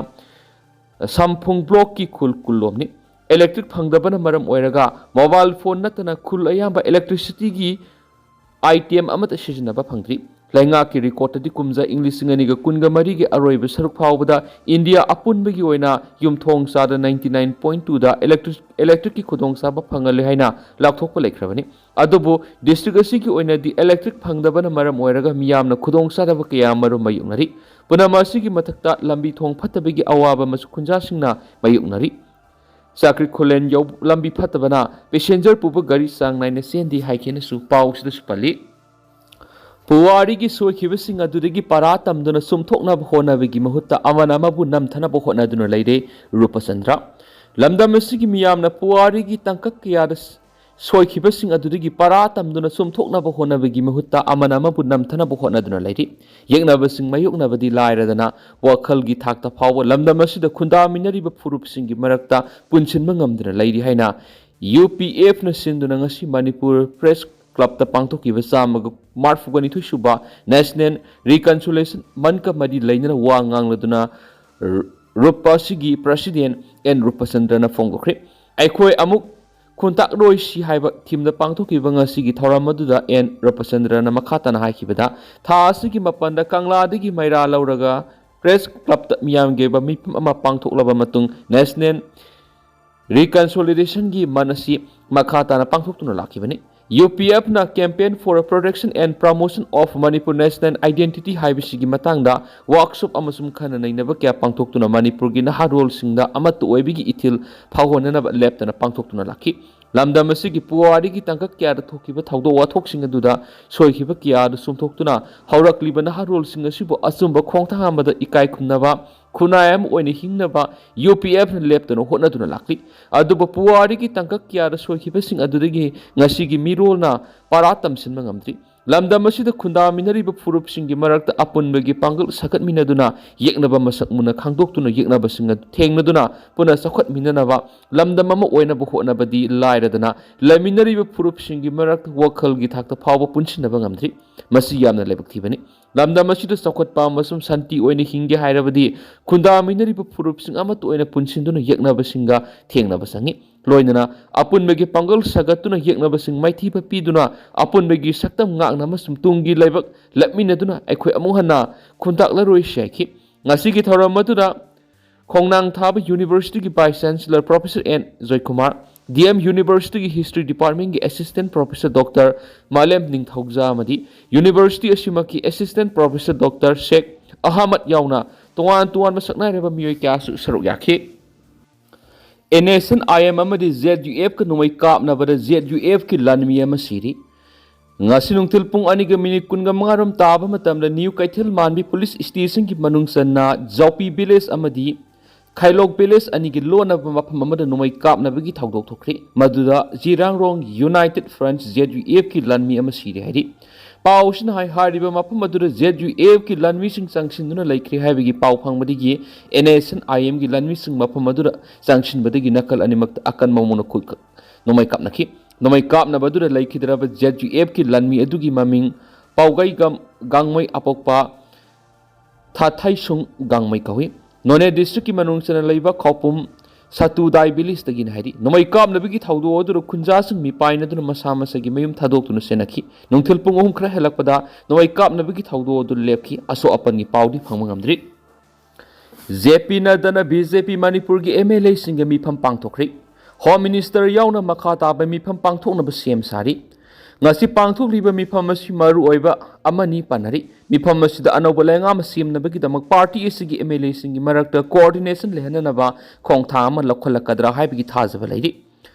ꯁꯝꯐꯨꯡ ꯕ꯭ꯂꯣꯛꯀꯤ ꯈꯨꯜ ꯀꯨꯟꯂꯣꯝꯅꯤ꯫ ꯏꯂꯦꯛꯇ꯭ꯔꯤꯛ ꯐꯪꯗꯕꯅ ꯃꯔꯝ ꯑꯣꯏꯔꯒ ꯃꯣꯕꯥꯏꯜ ꯐꯣꯟ ꯅꯠꯇꯅ ꯈꯨꯜ ꯑꯌꯥꯝꯕ ꯏꯂꯦꯛꯇ꯭ꯔꯤꯁꯤꯇꯤꯒꯤ ꯑꯥꯏꯇꯦꯝ ꯑꯃꯠꯇ ꯁꯤꯖꯤꯟꯅꯕ ꯐꯪꯗ꯭ꯔꯤ꯫ ꯂꯩꯉꯥꯛꯀꯤ ꯔꯦꯀꯣꯔꯗꯇꯗꯤ ꯀꯨꯝꯖꯥ ꯏꯪ ꯂꯤꯁꯤꯡ ꯑꯅꯤꯒ ꯀꯨꯟꯒ ꯃꯔꯤꯒꯤ ꯑꯔꯣꯏꯕ ꯁꯔꯨꯛ ꯐꯥꯎꯕꯗ ꯏꯟꯗꯤꯌꯥ ꯑꯄꯨꯟꯕꯒꯤ ꯑꯣꯏꯅ ꯌꯨꯝꯊꯣꯡ ꯆꯥꯗ ninety nine point two ꯗ ꯏꯂꯦꯛꯇ꯭ꯔꯤꯛ, ꯏꯂꯦꯛꯇ꯭ꯔꯤꯛꯀꯤ ꯈꯨꯗꯣꯡꯆꯥꯕ ꯐꯪꯍꯜꯂꯦ ꯍꯥꯏꯅ ꯂꯥꯎꯊꯣꯛꯄ ꯂꯩꯈ꯭ꯔꯕꯅꯤ꯫ ꯑꯗꯨꯕꯨ ꯗꯤꯁꯇ꯭ꯔꯤꯛ ꯑꯁꯤꯒꯤ ꯑꯣꯏꯅꯗꯤ ꯏꯂꯦꯛꯇ꯭ꯔꯤꯛ ꯐꯪꯗꯕꯅ ꯃꯔꯝ ꯑꯣꯏꯔꯒ ꯃꯤꯌꯥꯝꯅ ꯈꯨꯗꯣꯡꯆꯥꯗꯕ ꯀꯌꯥ ꯑꯃꯔꯣꯝ ꯃꯥꯌꯣꯛꯅꯔꯤ꯫ ꯄꯨꯝꯅꯃꯛ ꯑꯁꯤꯒꯤ ꯃꯊꯛꯇ ꯂꯝꯕꯤ ꯊꯣꯡ ꯐꯠꯇꯕꯒꯤ ꯑꯋꯥꯕ ꯑꯃꯁꯨ ꯈꯨꯟꯖꯥꯁꯤꯡꯅ ꯃꯥꯌꯣꯛꯅꯔꯤ꯫ ꯆꯥꯀ꯭ꯔꯤ ꯈꯨꯂꯦꯟ ꯌꯧ-, ꯂꯝꯕꯤ ꯐꯠꯇꯕꯅ ꯄꯦꯁꯦꯟꯖꯔ ꯄꯨꯕ ꯒꯥꯔꯤ ꯆꯥꯡ ꯅꯥꯏꯅ ꯆꯦꯟꯗꯦ ꯍꯥꯏꯈꯤꯅꯁꯨ ꯄꯥꯎꯁꯤꯗꯁꯨ ꯄꯜꯂꯤ꯫ ꯄꯨꯋꯥꯔꯤꯒꯤ ꯁꯣꯏꯈꯤꯕꯁꯤꯡ ꯑꯗꯨꯗꯒꯤ ꯄꯔꯥ ꯇꯝꯗꯨꯅ ꯆꯨꯝꯊꯣꯛꯅꯕ ꯍꯣꯠꯅꯕꯒꯤ ꯃꯍꯨꯠꯇ ꯑꯃꯅ ꯑꯃꯕꯨ ꯅꯝꯊꯅꯕ ꯍꯣꯠꯅꯗꯨꯅ ꯂꯩꯔꯦ ꯔꯨꯄꯆꯟꯗ꯭ꯔ꯫ ꯂꯝꯗꯝ ꯑꯁꯤꯒꯤ ꯃꯤꯌꯥꯝꯅ ꯄꯨꯋꯥꯔꯤꯒꯤ ꯇꯥꯡꯀꯛ ꯀꯌꯥꯗ ꯁ-, ꯁꯣꯏꯈꯤꯕꯁꯤꯡ ꯑꯗꯨꯗꯒꯤ ꯄꯔꯥ ꯇꯝꯗꯨꯅ ꯆꯨꯝꯊꯣꯛꯅꯕ ꯍꯣꯠꯅꯕꯒꯤ ꯃꯍꯨꯠꯇ ꯑꯃꯅ ꯑꯃꯕꯨ ꯅꯝꯊꯅꯕ ꯍꯣꯠꯅꯗꯨꯅ ꯂꯩꯔꯤ꯫ ꯌꯦꯛꯅꯕꯁꯤꯡ ꯃꯥꯌꯣꯛꯅꯕꯗꯤ ꯂꯥꯏꯔꯗꯅ, ꯋꯥꯈꯜꯒꯤ ꯊꯥꯛꯇ ꯐꯥꯎꯕ ꯂꯝꯗꯝ ꯑꯁꯤꯗ ꯈꯨꯟꯗꯥꯃꯤꯟꯅꯔꯤꯕ ꯐꯨꯔꯨꯞꯁꯤꯡꯒꯤ ꯃꯔꯛꯇ ꯄꯨꯟꯁꯤꯟꯕ ꯉꯝꯗꯨꯅ ꯂꯩꯔꯤ ꯍꯥꯏꯅ ꯌꯨ ꯄꯤ ꯑꯦꯐꯅ ꯁꯤꯟꯗꯨꯅ ꯉꯁꯤ ꯃꯅꯤꯄꯨꯔ ꯄ꯭ꯔꯦꯁ ꯀ꯭ꯂꯕꯇ ꯄꯥꯡꯊꯣꯛꯈꯤꯕ ꯆꯥꯝꯃꯒ ꯃꯔꯤꯐꯨꯅꯤꯊꯣꯏ ꯁꯨꯕ National Reconciliation Monthꯀ ꯃꯔꯤ ꯂꯩꯅꯅ ꯋꯥ ꯉꯥꯡꯂꯗꯨꯅ ꯔꯨꯄꯥꯁꯤꯒꯤ ꯄ꯭ꯔꯁꯤꯗꯦꯟ ꯑꯦꯟ ꯔꯨꯄꯆꯟꯗ꯭ꯔꯅ ꯐꯣꯡꯗꯣꯛꯈ꯭ꯔꯦ꯫ ꯑꯩꯈꯣꯏ ꯑꯃꯨꯛ ꯈꯨꯟꯇꯥꯛꯂꯣꯏꯁꯤ ꯍꯥꯏꯕ ꯊꯤꯝꯗ ꯄꯥꯡꯊꯣꯛꯈꯤꯕ ꯉꯁꯤꯒꯤ ꯊꯧꯔꯝ ꯑꯗꯨꯗ ꯑꯦꯟ ꯔꯨꯄꯆꯟꯗ꯭ꯔꯅ ꯃꯈꯥ ꯇꯥꯅ ꯍꯥꯏꯈꯤꯕꯗ, ꯊꯥ ꯑꯁꯤꯒꯤ ꯃꯥꯄꯟꯗ ꯀꯪꯂꯥꯗꯒꯤ ꯃꯩꯔꯥ ꯂꯧꯔꯒ ꯄ꯭ꯔꯦꯁ ꯀ꯭ꯂꯕꯇ ꯃꯤꯌꯥꯝꯒꯤ ꯑꯣꯏꯕ ꯃꯤꯐꯝ ꯑꯃ ꯄꯥꯡꯊꯣꯛꯂꯕ ꯃꯇꯨꯡ National Reconciliationꯒꯤ ꯃꯟ ꯑꯁꯤ ꯃꯈꯥ ꯇꯥꯅ ꯄꯥꯡꯊꯣꯛꯇꯨꯅ ꯂꯥꯛꯈꯤꯕꯅꯤ꯫ ꯌꯨ ꯄꯤ ꯑꯦꯐꯅ Campaign for Protection and Promotion of Manipur National Identity ꯍꯥꯏꯕꯁꯤꯒꯤ ꯃꯇꯥꯡꯗ ꯋꯥꯔꯛꯁꯣꯞ ꯑꯃꯁꯨꯡ ꯈꯟꯅ ꯅꯩꯅꯕ ꯀꯌꯥ ꯄꯥꯡꯊꯣꯛꯇꯨꯅ ꯃꯅꯤꯄꯨꯔꯒꯤ ꯅꯍꯥꯔꯣꯜꯁꯤꯡꯗ ꯑꯃꯠꯇ ꯑꯣꯏꯕꯒꯤ ꯏꯊꯤꯜ ꯐꯥꯎꯍꯟꯅꯅꯕ ꯂꯦꯞꯇꯅ ꯄꯥꯡꯊꯣꯛꯇꯨꯅ ꯂꯥꯛꯈꯤ꯫ ꯂꯝꯗꯝ ꯑꯁꯤꯒꯤ ꯄꯨꯋꯥꯔꯤꯒꯤ ꯇꯥꯡꯀꯛ ꯀꯌꯥꯗ ꯊꯣꯛꯈꯤꯕ ꯊꯧꯗꯣꯛ ꯋꯥꯊꯣꯛꯁꯤꯡ ꯑꯗꯨꯗ ꯁꯣꯏꯈꯤꯕ ꯀꯌꯥ ꯑꯗꯨ ꯆꯨꯝꯊꯣꯛꯇꯨꯅ ꯍꯧꯔꯛꯂꯤꯕ ꯅꯍꯥꯔꯣꯜꯁꯤꯡ ꯑꯁꯤꯕꯨ ꯑꯆꯨꯝꯕ ꯈꯣꯡꯊꯥꯡ ꯑꯃꯗ ꯏꯀꯥꯏ ꯈꯨꯝꯅꯕ, ꯈꯨꯟꯅꯥꯏ ꯑꯃ ꯑꯣꯏꯅ ꯍꯤꯡꯅꯕ ꯌꯨ ꯄꯤ ꯑꯦꯐꯅ ꯂꯦꯞꯇꯅ ꯍꯣꯠꯅꯗꯨꯅ ꯂꯥꯛꯂꯤ꯫ ꯑꯗꯨꯕꯨ ꯄꯨꯋꯥꯔꯤꯒꯤ ꯇꯥꯡꯀꯛ ꯀꯌꯥꯗ ꯁꯣꯏꯈꯤꯕꯁꯤꯡ ꯑꯗꯨꯗꯒꯤ ꯉꯁꯤꯒꯤ ꯃꯤꯔꯣꯜꯅ ꯄꯔꯥ ꯇꯝꯁꯤꯟꯕ ꯉꯝꯗ꯭ꯔꯤ꯫ ꯂꯝꯗꯝ ꯑꯁꯤꯗ ꯈꯨꯟꯗꯥꯃꯤꯟꯅꯔꯤꯕ ꯐꯨꯔꯨꯞꯁꯤꯡꯒꯤ ꯃꯔꯛꯇ ꯑꯄꯨꯟꯕꯒꯤ ꯄꯥꯡꯒꯜ ꯁꯥꯒꯠꯃꯤꯟꯅꯗꯨꯅ ꯌꯦꯛꯅꯕ ꯃꯁꯛ ꯃꯨꯟꯅ ꯈꯪꯗꯣꯛꯇꯨꯅ ꯌꯦꯛꯅꯕꯁꯤꯡ ꯑꯗꯨ ꯊꯦꯡꯅꯗꯨꯅ ꯄꯨꯟꯅ ꯆꯥꯎꯈꯠꯃꯤꯟꯅꯅꯕ ꯂꯝꯗꯝ ꯑꯃ ꯑꯣꯏꯅꯕ ꯍꯣꯠꯅꯕꯗꯤ ꯂꯥꯏꯔꯗꯅ, ꯂꯩꯃꯤꯟꯅꯔꯤꯕ ꯐꯨꯔꯨꯞꯁꯤꯡꯒꯤ ꯃꯔꯛꯇ ꯋꯥꯈꯜꯒꯤ ꯊꯥꯛꯇ ꯐꯥꯎꯕ ꯄꯨꯟꯁꯤꯟꯅꯕ ꯉꯝꯗ꯭ꯔꯤ꯫ ꯃꯁꯤ ꯌꯥꯝꯅ ꯂꯥꯏꯕꯛ ꯊꯤꯕꯅꯤ꯫ ꯂꯝꯗꯝ ꯑꯁꯤꯗ ꯆꯥꯎꯈꯠꯄ ꯑꯃꯁꯨꯡ ꯁꯥꯟꯇꯤ ꯑꯣꯏꯅ ꯍꯤꯡꯒꯦ ꯍꯥꯏꯔꯕꯗꯤ ꯈꯨꯟꯗꯥꯃꯤꯟꯅꯔꯤꯕ ꯐꯨꯔꯨꯞꯁꯤꯡ ꯑꯃꯠꯇ ꯑꯣꯏꯅ ꯄꯨꯟꯁꯤꯟꯗꯨꯅ ꯌꯦꯛꯅꯕꯁꯤꯡꯒ ꯊꯦꯡꯅꯕ ꯆꯪꯏ꯫ ꯂꯣꯏꯅꯅ ꯑꯄꯨꯟꯕꯒꯤ ꯄꯥꯡꯒꯜ ꯁꯥꯒꯠꯇꯨꯅ ꯌꯦꯛꯅꯕꯁꯤꯡ ꯃꯥꯏꯊꯤꯕ ꯄꯤꯗꯨꯅ ꯑꯄꯨꯟꯕꯒꯤ ꯁꯛꯇꯝ ꯉꯥꯛꯅ ꯑꯃꯁꯨꯡ ꯇꯨꯡꯒꯤ ꯂꯩꯕꯥꯛ ꯂꯦꯞꯃꯤꯟꯅꯗꯨꯅ ꯑꯩꯈꯣꯏ ꯑꯃꯨꯛ ꯍꯟꯅ ꯈꯨꯟꯇꯥꯛꯂꯔꯣꯏꯁꯤ ꯍꯥꯏꯈꯤ꯫ ꯉꯁꯤꯒꯤ ꯊꯧꯔꯝ ꯑꯗꯨꯗ ꯈꯣꯡꯅꯥꯡ ꯊꯥꯕ ꯌꯨꯅꯤꯚꯔꯁꯤꯇꯤꯒꯤ vice chancellor professor N Joykumar, D M ꯌꯨꯅꯤꯚꯔꯁꯤꯇꯤꯒꯤ ꯍꯤꯁꯇ꯭ꯔꯤ ꯗꯤꯄꯥꯔꯠꯃꯦꯟꯒꯤ assistant professor doctor Malem Ningthouja ꯑꯃꯗꯤ ꯌꯨꯅꯤꯚꯔꯁꯤꯇꯤ ꯑꯁꯤꯃꯛꯀꯤ assistant professor doctor Sheikh Ahmad ꯌꯥꯎꯅ ꯇꯣꯉꯥꯟ ꯇꯣꯉꯥꯟꯕ ꯁꯛꯅꯥꯏꯔꯕ ꯃꯤꯑꯣꯏ ꯀꯌꯥꯁꯨ ꯁꯔꯨꯛ ꯌꯥꯈꯤ꯫ N S N I M ꯑꯃꯗꯤ ꯖꯦꯠ ꯌꯨ ꯑꯦꯐꯀ ꯅꯣꯡꯃꯩ ꯀꯥꯞꯅꯕꯗ ꯖꯦꯠ ꯌꯨ ꯑꯦꯐꯀꯤ ꯂꯥꯟꯃꯤ ꯑꯃ ꯁꯤꯔꯤ꯫ ꯉꯁꯤ ꯅꯨꯡꯊꯤꯜ ꯄꯨꯡ ꯑꯅꯤꯒ ꯃꯤꯅꯤꯠ ꯀꯨꯟꯒ ꯃꯉꯥꯔꯣꯝ ꯇꯥꯕ ꯃꯇꯝꯗ ꯅ꯭ꯌꯨ ꯀꯩꯊꯦꯜ ꯃꯥꯟꯕꯤ ꯄꯨꯂꯤꯁ ꯁ꯭ꯇꯦꯁꯟꯒꯤ ꯃꯅꯨꯡ ꯆꯟꯅ ꯖꯥꯎꯄꯤ ꯚꯤꯂꯦꯖ ꯑꯃꯗꯤ ꯈꯥꯏꯂꯣꯛ ꯚꯤꯂꯦꯖ ꯑꯅꯤꯒꯤ ꯂꯣꯟꯅꯕ ꯃꯐꯝ ꯑꯃꯗ ꯅꯣꯡꯃꯩ ꯀꯥꯞꯅꯕꯒꯤ ꯊꯧꯗꯣꯛ ꯊꯣꯛꯈ꯭ꯔꯦ꯫ ꯃꯗꯨꯗ ꯖꯤꯔꯥꯡꯔꯣꯡ ꯌꯨꯅꯥꯏꯇꯦꯗ ꯐ꯭ꯔꯟꯠ, ꯖꯦ ꯌꯨ ꯑꯦꯐꯀꯤ ꯂꯥꯟꯃꯤ ꯑꯃ ꯁꯤꯔꯦ ꯍꯥꯏꯔꯤ꯫ ꯄꯥꯎ ꯑꯁꯤꯅ ꯍꯥꯏ, ꯍꯥꯏꯔꯤꯕ ꯃꯐꯝ ꯑꯗꯨꯗ ꯖꯦ ꯌꯨ ꯑꯦꯐꯀꯤ ꯂꯥꯟꯃꯤꯁꯤꯡ ꯆꯪꯁꯤꯟꯗꯨꯅ ꯂꯩꯈ꯭ꯔꯦ ꯍꯥꯏꯕꯒꯤ ꯄꯥꯎ ꯐꯪꯕꯗꯒꯤ ꯑꯦꯟ ꯑꯦꯁ ꯑꯦꯟ ꯑꯥꯏ ꯑꯦꯝꯒꯤ ꯂꯥꯟꯃꯤꯁꯤꯡ ꯃꯐꯝ ꯑꯗꯨꯗ ꯆꯪꯁꯤꯟꯕꯗꯒꯤ ꯅꯥꯀꯜ ꯑꯅꯤꯃꯛꯇ ꯑꯀꯟꯕ ꯃꯑꯣꯡꯗ ꯈꯨꯠ ꯅꯣꯡꯃꯩ ꯀꯥꯞꯅꯈꯤ꯫ ꯅꯣꯡꯃꯩ ꯀꯥꯞꯅꯕ ꯑꯗꯨꯗ ꯂꯩꯈꯤꯗ꯭ꯔꯕ ꯖꯦ ꯌꯨ ꯑꯦꯐꯀꯤ ꯂꯥꯟꯃꯤ ꯑꯗꯨꯒꯤ ꯃꯃꯤꯡ ꯄꯥꯎꯒꯩꯒꯝ ꯒꯥꯡꯃꯩ ꯑꯄꯣꯛꯄ ꯊꯥꯊꯥꯏꯁꯨꯡ ꯒꯥꯡꯃꯩ ꯀꯧꯏ꯫ ꯅꯣꯅꯦ ꯗꯤꯁꯇ꯭ꯔꯤꯛꯀꯤ ꯃꯅꯨꯡ ꯆꯟꯅ ꯂꯩꯕ ꯈꯥꯎꯄꯨꯝ ꯁꯇꯨꯗꯥꯏ ꯚꯤꯂꯦꯖꯇꯒꯤꯅꯤ ꯍꯥꯏꯔꯤ꯫ ꯅꯣꯡꯃꯩ ꯀꯥꯞꯅꯕꯒꯤ ꯊꯧꯗꯣꯛ ꯑꯗꯨꯗ ꯈꯨꯟꯖꯥꯁꯤꯡ ꯃꯤꯄꯥꯏꯅꯗꯨꯅ ꯃꯁꯥ ꯃꯁꯥꯒꯤ ꯃꯌꯨꯝ ꯊꯥꯗꯣꯛꯇꯨꯅ ꯆꯦꯟꯅꯈꯤ꯫ ꯅꯨꯡꯊꯤꯜ ꯄꯨꯡ ꯑꯍꯨꯝ ꯈꯔ ꯍꯦꯜꯂꯛꯄꯗ ꯅꯣꯡꯃꯩ ꯀꯥꯞꯅꯕꯒꯤ ꯊꯧꯗꯣꯛ ꯑꯗꯨ ꯂꯦꯞꯈꯤ꯫ ꯑꯁꯣꯛ ꯑꯄꯟꯒꯤ ꯄꯥꯎꯗꯤ ꯐꯪꯕ ꯉꯝꯗ꯭ꯔꯤ꯫ ꯖꯦ ꯄꯤ ꯅꯗ꯭ꯗꯥꯅ ꯕꯤ ꯖꯦ ꯄꯤ ꯃꯅꯤꯄꯨꯔꯒꯤ ꯑꯦꯝ ꯑꯦꯜ ꯑꯦꯁꯤꯡꯒ ꯃꯤꯐꯝ ꯄꯥꯡꯊꯣꯛꯈ꯭ꯔꯦ꯫ ꯍꯣꯝ ꯃꯤꯅꯤꯁꯇꯔ ꯌꯥꯎꯅ ꯃꯈꯥ ꯇꯥꯕ ꯃꯤꯐꯝ ꯄꯥꯡꯊꯣꯛꯅꯕ ꯁꯦꯝ ꯁꯥꯔꯤ꯫ ꯉꯁꯤ ꯄꯥꯡꯊꯣꯛꯂꯤꯕ ꯃꯤꯐꯝ ꯑꯁꯤ ꯃꯔꯨꯑꯣꯏꯕ ꯑꯃꯅꯤ ꯄꯟꯅꯔꯤ꯫ ꯃꯤꯐꯝ ꯑꯁꯤꯗ ꯑꯅꯧꯕ ꯂꯩꯉꯥꯛ ꯑꯃ ꯁꯦꯝꯅꯕꯒꯤꯗꯃꯛ ꯄꯥꯔꯇꯤ ꯑꯁꯤꯒꯤ ꯑꯦꯝ ꯑꯦꯜ ꯑꯦꯁꯤꯡꯒꯤ ꯃꯔꯛꯇ ꯀꯣꯑꯣꯔꯗꯤꯅꯦꯁꯟ ꯂꯩꯍꯟꯅꯅꯕ ꯈꯣꯡꯊꯥꯡ ꯑꯃ ꯂꯧꯈꯠꯂꯛꯀꯗ꯭ꯔꯥ ꯍꯥꯏꯕꯒꯤ ꯊꯥꯖꯕ ꯂꯩꯔꯤ꯫